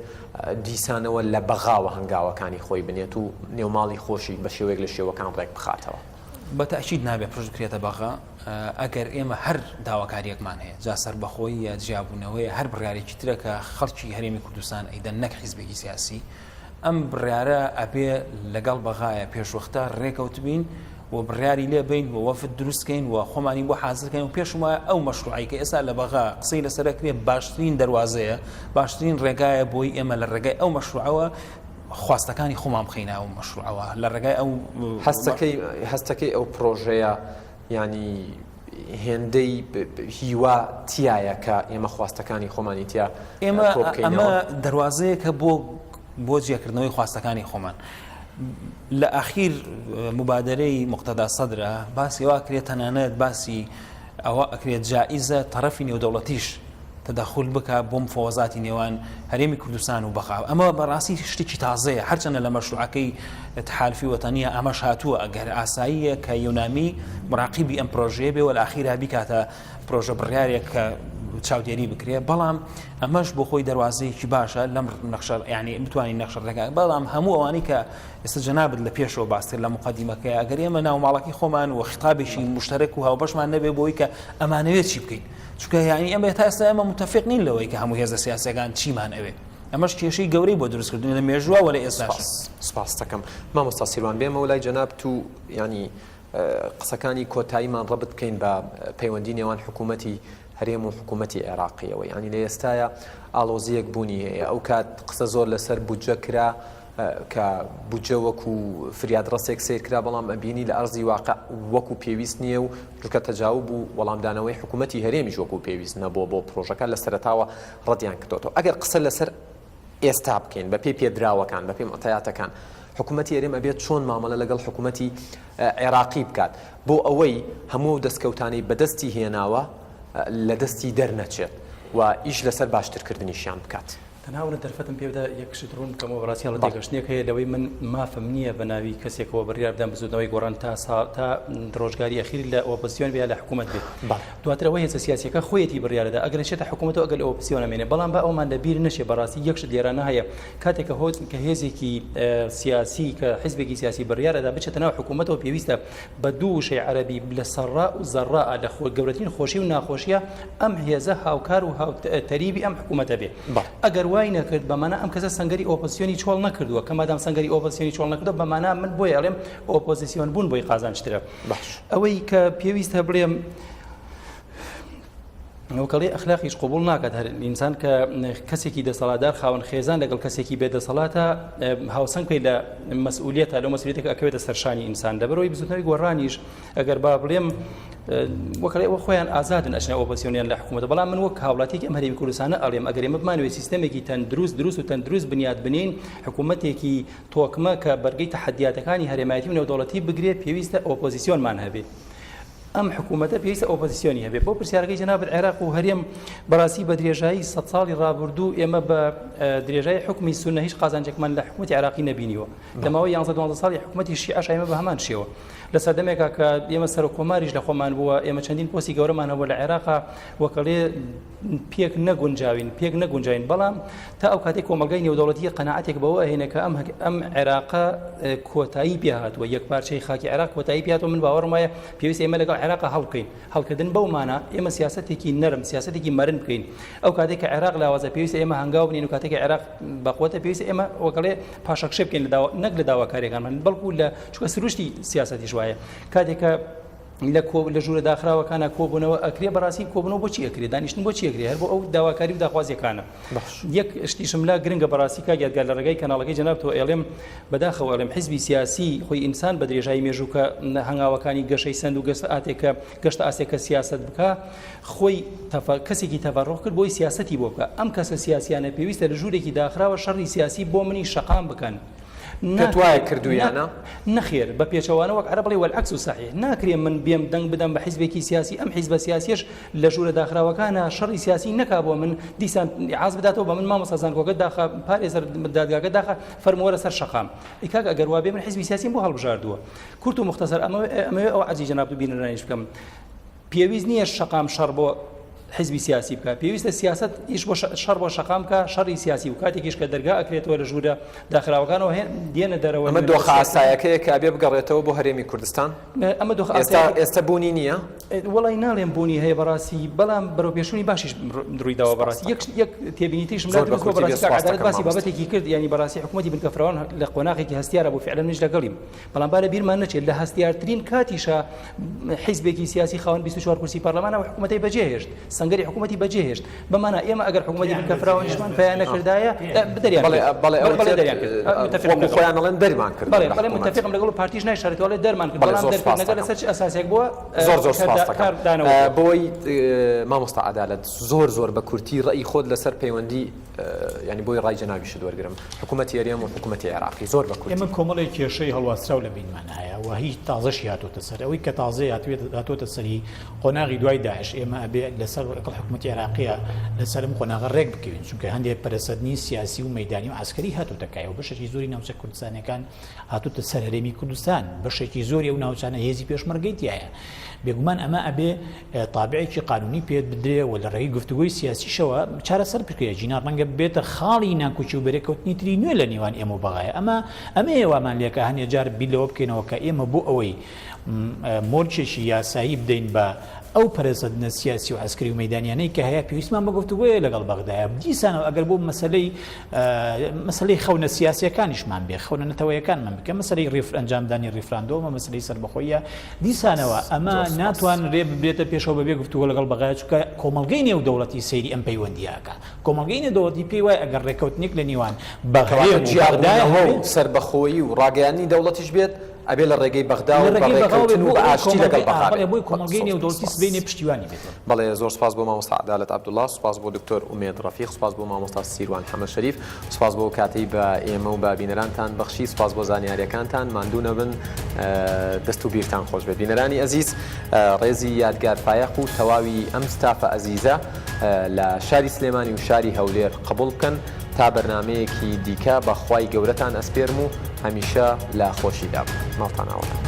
دیسانەوە لە بەغاوە هەنگاوەکانی خۆی بنێت و نێوماڵی خۆشی بە شێوەیەک لە شێوەکان ڕێک بخاتەوە؟ بە تەئکید نابێ پشت بکرێتە بەغا، ئەگەر ئێمە هەر داواکارییەکمان هەیە، جا سەربەخۆییە، جیابوونەوەیە، هەر بڕیارێکی ترە کە خەڵکی هەرێمی کوردستان ئەیدەن نەک حیزبێکی سیاسی، ئەم بڕیارە ئەبێ لەگەڵ بەغایە پێشوەختە ڕێکەوتبین و بڕیاری لێ بین و وەفد دروست کەین و خۆمانی بۆ حازر کەین و پێشم وایە ئەو مەشروعی کە ئێستا لە بەغا قسەی لەسەر ئەکرێ باشترین دەروازەیە باشترین ڕێگایە بۆی ئێمە لە ڕێگای ئەو مەشروعەوە خواستەکانی خۆمان بخەینە ئەو مەشروعەوە لە ڕێگای ئەو هەستەکەی هەستەکەی ئەو پرۆژەیە ینی هێندەی هیوا تیایە کە ئێمە خواستەکانی خۆمانی تیا ئێمە ئەمە دەروازەیەکە بۆ بۆ جێکردنەوەی خواستەکانی خۆمان. لە ئاخیر مبادرەی مقتەدا سەدرە باسی وا کرێت تەنانەت باسی ئەوە ئەکرێت جائیزە تەرەفی نێودەوڵەتیش تەدەخول بکا بۆ مفەوەزاتی نێوان هەرێمی کوردستان و بەغا ئەمە بەڕاستی شتێکی تازەیە هەرچەندە لە مەشروعەکەی تحالفی وەتەنیە ئەمەش هاتووە ئەگەر ئاساییە کە یۆنامی مراقیبی ئەم پرۆژەیە بێ وە لە ئاخیرا بیکاتە پرۆژە بڕیارێک کە چاودێری بکرێ بەڵام ئەمەش بۆ خۆی دەواازەیەکی باشە لەم نەخشە ینی بتوانین نەخشە ڕێگا بەڵام هەموو ئەوانەی کە ئێستا جەنابت لە پێشەوە باس کرد لە مقدمەکەی ئەگەر ئێمە ناو ماڵەکەی خۆمان و خطابێکی مشتەرەک و هاوبەشمان نەبێ بۆی کە ئەمانەوێت چی بکەین چونکە یانی ئەمە تا ئێستا ئێمە متفق نین لەوەی کە هەموو هێزە سیاسیەکان چیمان ئەوێ ئەمەش کێشەی گەورەی بۆ دروستکردن لە مێژووە وە لە ئێستاش. سپاس دەکەم مامۆستا سیروان بێمەوە لای جەنابت و یانی قسەکانی کۆتاییمان ڕەبت بکەین بە پەیوەندی نێوان حکوومەتی هەرێم و حکوومەتی عێراقیەوە یانی لە ئێستایا ئاڵۆزییەک بوونی هەیە ئەو کات قسە زۆر لەسەر بودجە کرا. کە بودجە وەکو فریادڕەسێک سەیر کرا، بەڵام ئەبینی لە ئەرزی واقع وەکو پێویست نییە و چونکە تەجاوب و وەڵامدانەوەی حکوومەتی هەرێمیش وەکو پێویست نەبووە بۆ پرۆژەکە لە سەرەتاوە ڕەتیان کردۆتەوە. ئەگەر قسە لەسەر ئێستا بکەین بەپێی پێدراوەکان، بەپێی موعتەیاتەکان، حکوومەتی هەرێم ئەبێت چۆن مامەڵە لەگەڵ حکوومەتی عێراقی بکات بۆ ئەوەی هەموو ئەو دەستکەوتانەی بەدەستی هێناوە لە دەستی دەرنەچێت و ئیش لەسەر باشترکردنیشیان بکات؟ تەنها ئەوەنە دەرفەتم پێ بدە یەک شت ڕوون بکەمەوە بەڕاستی هەڵە تێگەشتنێک هەیە لەوەی من مافم نییە بە ناوی کەسێکەوە بڕیار بدەم بزوتنەوەی گۆڕان تا سا تا ڕۆژگاری ئەخیر لە ئۆپۆزسیۆن بێ یا لە حکوومەت بێ دواتر ئەوە هێزە سیاسیەکە خۆیەتی بڕیارەدا ئەگەر چێتە حکوومەتەوە ئەگەر لە ئۆپۆزسیۆن ئەمێنێ بەڵام با ئەومان لە بیر نەچێ بەڕاستی یەک شت لێرانە هەیە کاتێک کە هۆ کە هێزێکی سیاسی کە حیزبێکی سیاسی بڕیارەدا بچێتە ناو حکوومەتەوە پێویستە بە دوو وشەی عەرەبی لە سەڕا و زەڕا لە خۆ گەورەترین خۆشی و ناخۆشیە ئەم هێزە هاوکار و هاوتەریبی ئەم حکوومەتە بێ ئەگەر وای نەکرد بەمانە ئەم کەسە سەنگەری ئۆپۆزیسیۆنی چۆڵ نەکردووە کە مادام سەنگەری ئۆپۆزیسیۆنی چۆڵ نەکردووە بەمانە من بۆیە ئەڵێم ئۆپۆزیسیۆن بوون بۆی قازانجترە ئەوەی کە پێویستە بڵێم وەکەڵی ئەخلاقیش قبول ناکات هەر ئینسان کە کەسێکی دەسەڵاتدار خاوەن خێزان لەگەڵ کەسێکی بێ دەسەڵاتە هاوسەنگ پێی لە مەسئولیەتە لەو مەسئولیەتێک ئەکەوێتە سەرشانی ئینسان لەبەرەوەی بزوتنەوەی گۆڕانیش ئەگەر با بڵێم وەکەڵێ ئەوە خۆیان ئازادن ئەچنە ئۆپۆزسیۆنیان لە حکوومەتە بەڵام من وەک هاوڵاتیێکی ئەم هەرێمی کوردستانە ئەڵێم ئەگەر ئێمە بمانەوێت سیستەمێکی تەندروست دروست و تەندروست بنیات بنین حکوومەتێکی تۆکمە کە بەرگەی تەحەدیاتەکانی هەرێمایەتی و نێودەوڵەتی بگرێت پێویستە ئۆپۆزیسیۆنمان هەبێت. ئەم حکوومەتە پێویستە ئۆپۆزیسیۆنی هەبێت. بۆ پرسیارەکەی جەنابت عێراق و هەرێم بەڕاستی بە درێژایی سەد ساڵی ڕابردوو ئێمە بە درێژای حکومی سوننە هیچ قازانجێکمان لە حکوومەتی عێراقی نەبینیوە. لە ماوەی یانزە دوانزە ساڵی حکوومەتی شیعەش ئێمە بە هەمان شێوە. لە سەردەمێکا کە ئێمە سەرۆک کۆماریش لە خۆمان بووە، ئێمە چەندین پۆستی گەورەمان هەبووە لە عێراقا وەکەڵێ پێک نەگونجاوین پێک نەگونجاوین بەڵام تا ئەو کاتێک کۆمەڵگای نێودەوڵەتی قەناعەتێک بەوە ئەهێنێ کە ئەم ئەم عێراقە کۆتایی پێ هاتووە یەک پارچەی خاکی عێراق کۆتایی پێ هاتووە من باوەڕم وایە پێویستە ئێمە لەگەڵ عێراق هەڵبکەین هەڵکردن بەو مانا ئێمە سیاسەتێکی نەرم سیاسەتێکی مەرن بکەین ئەو کاتێک کە عێراق لاوازە پێویستە ئێمە هەنگاو بنین و کاتێک عێراق بەقوەتە پێویستە ئێمە وەکەڵێ پاشەکشێ بکەین لە داوا نەک لە داواکاریەکانمان بەڵکو لە چونکە سروشتی سیاسەتیش وایە کاتێک کە لە کۆ لە ژوورە داخراوەکانە کۆبوونەوە ئەکرێ بەڕاستی کۆبوونەوە بۆچی ئەکرێ دانیشتن بۆچی ئەکرێ هەر بۆ ئەو داواکاری و داخوازیەکانە یەک شتیشم لا گرنگە بەڕاستی کاک یادگار لە ڕێگای کەناڵەکەی جەنابتەوە ئێڵێم بەداخەوە ئەڵێم حیزبی سیاسی خۆی ئینسان بە درێژایی مێژوو کە هەنگاوەکانی گەشەی سەند و گەشتە ئاتێک کە گەشتە ئاستێک کە سیاسەت بکا خۆی کەسێکی تەفەڕۆ کرد بۆی سیاسەتی بۆ بکە ئەم کەسە سیاسیانە پێویستە لە ژوورێکی داخراوە شەڕی سیاسی بۆ منی شەقام بکەن. پێت وایە کردوویانە؟ نەخێر، بە پێچەوانە وەک عەرەب بڵێ والعکس صحیح، ناکرێ من بێم دەنگ بدەم بە حیزبێکی سیاسی ئەم حیزبە سیاسیەش لە ژوورە داخراوەکانا شەڕی سیاسی نەکا بۆ من دیسان ئیعاز بداتەوە بە من مامۆستا زانکۆکە داخە پارێزەر دادگاکە داخە فەرموو وەرە سەر شەقام ئەی کاک ئەگەر وابێ من حیزبی سیاسیم بۆ هەڵبژاردووە کورت و موختەسەر ئەمەوێ ئەو عەرزی جەنابت و بینەرانیش بکەم پێویست نییە شەقام شەڕ بۆ حزبی سیاسی بکە پێویستە سیاست ئیش بۆ شەڕ بۆ شەقام بکە شەڕی سیاسی و کاتێکیش کە دەرگا ئەکرێتەوە لە ژوورە داخراوەکانەوە هێن دێنە دەرەوە ئەمە دۆخە ئاسایەکەیە کە ئەبێ بگەڕێتەوە بۆ هەرێمی کوردستان ئەمە دۆخ ئێستا ئێستا بوونی نییە وەڵی ناڵێم بوونی هەیە بەڕاستی بەڵام بەرەو پێشووی باشیش ڕووی داوە بەڕاستی یەک یەک تێبینیتیشم زۆر بە کورتی بێ بەڕاستی کاک سوپاس عەدالەت دەکەم باسی مامۆستا. بابەتێکی کرد یانی بەڕاستی حکوومەتی بنکە فراوان لە قۆناغێکی هەستیارە بوو فعلا منیش لەگەڵیم بەڵام با لە بیرمان نەچێت لە هەستیارترین کاتیشا حیزبێکی سیاسی خاوەن 24 کورسی پەرلەمان ئەو حکوومەتەی بەجێهێشت سەنگەری حکوومەتی بەجێهێشت بەمانە ئێمە ئەگەر حکوومەتی بنکە فراوانیشمان پیا نەکردایە دەریان بەڵێ بەڵێ ئەو بەڵێ دەریان کرد متفقم وەکو لەگەڵ. خۆیان ئەڵێن دەرمان کرد بەڵێ لە بەڵێ حکوومەت. متفقم لەگەڵ پارتیش نایشارێتەوە ئەڵێ دەرمان کرد بەڵێ بەڵام زۆر سوپاس دەرکردنەکە دەکەم. لەسەر چ ئەساسێک بووە زۆر زۆر سوپاس دەکەم کاردانەوە بووە. بۆی مامۆستا عەدالەت زۆر زۆر بە کورتی ڕەئی خۆت لەسەر پەیوەندی یانی بۆی ڕای جەنابیشت وەرگرم حکوومەتی هەرێم و حکوومەتی عێراقی زۆر بە کورتی. ئێمە کۆمەڵێک کێشەی هەڵواسراو لە بینمان هەیە و هی تازەشی هاتۆتە سەر ئەوەی کە تازەی هاتۆتە سەری قۆناغی دوای داعش ئێمە ئەبێ لەسەر لەگەڵ حکوومەتی عێراقیە لەسەر ئەم قۆناغە ڕێک بکەوین چونکە هەندێک پەرەسەندنی سیاسی و مەیدانی و عەسکەری هاتۆتە کایەوە بەشێکی زۆری ناوچە کوردستانیەکان هاتۆتە سەر هەرێمی کوردستان بەشێکی زۆری ئەو ناوچانە هێزی پێشمەرگەی تایە بێگومان ئەمە ئەبێ تابعێکی قانونی پێ بدرێ و لە ڕێگەی گفتوگۆی سیاسیشەوە چارەسەر بکرێت جینا ڕەنگە بێتە خاڵی ناکۆکی و بەرێکەوتنی تری نوێ لە نێوان ئێمە و بەغایە ئەمە ئەمەیە وامان لێکە هەنێ جار بیر لەوە بکەینەوە کە ئێمە بۆ ئەوەی مۆرکێکی یاسایی بدەین بە. ئەو پەرەسەندنە سیاسی و عەسکەری و مەیدانیانەی کە هەیە پێویستمان بە گفتوگۆیە لەگەڵ بەغدایە دیسانەوە ئەگەر بۆ مەسەلەی مەسەلەی خەونە سیاسیەکانیشمان بێ خەونە نەتەوەیەکانمان بکە مەسەلەی ڕیفر ئەنجامدانی ڕیفراندۆمە مەسەلەی سەربەخۆیە دیسانەوە ئەمە ناتوانرێ ببرێتە پێشەوە بەبێ گفتوگۆ لەگەڵ بەغدایە چونکە کۆمەڵگەی نێودەوڵەتی سەیری ئەم پەیوەندییە ئەکا کۆمەڵگەی نێودەوڵەتی پێی وایە ئەگەر ڕێککەوتنێک لە نێوان بەغدایە کەواتە جیابوونەوە و سەربەخۆیی و ڕاگەیاندنی دەوڵەتیش بێت ئەبێ لە ڕێگەی بەغدا و بە ڕێککەوتن و بە ئاشتی لەگەڵ بەغا بێت. بۆی کۆمەڵگەی نێودەوڵەتی سبەینێ پشتیوانی بێت. بەڵێ زۆر سوپاس بۆ مامۆستا عەدالەت عەبدوڵا، سوپاس بۆ دکتۆر ئومێد ڕەفیق، سوپاس بۆ مامۆستا سیروان حەمە شەریف، سوپاس بۆ ئەو کاتەی بە ئێمە و بە بینەرانتان بەخشی، سوپاس بۆ زانیاریەکانتان، ماندوو نەبن، دەست و بیرتان خۆش بێت. بینەرانی ئەزیز ڕێزی یادگار فایەق و تەواوی ئەم ستافە ئەزیزە لە شاری سلێمانی و شاری هەولێر قبوڵ بکەن تا بەرنامەیەکی دیکە بە خوای گەورەتان ئەسپێرم و هەمیشە لە خۆشیدا بن. ماڵتان ئاوەدان.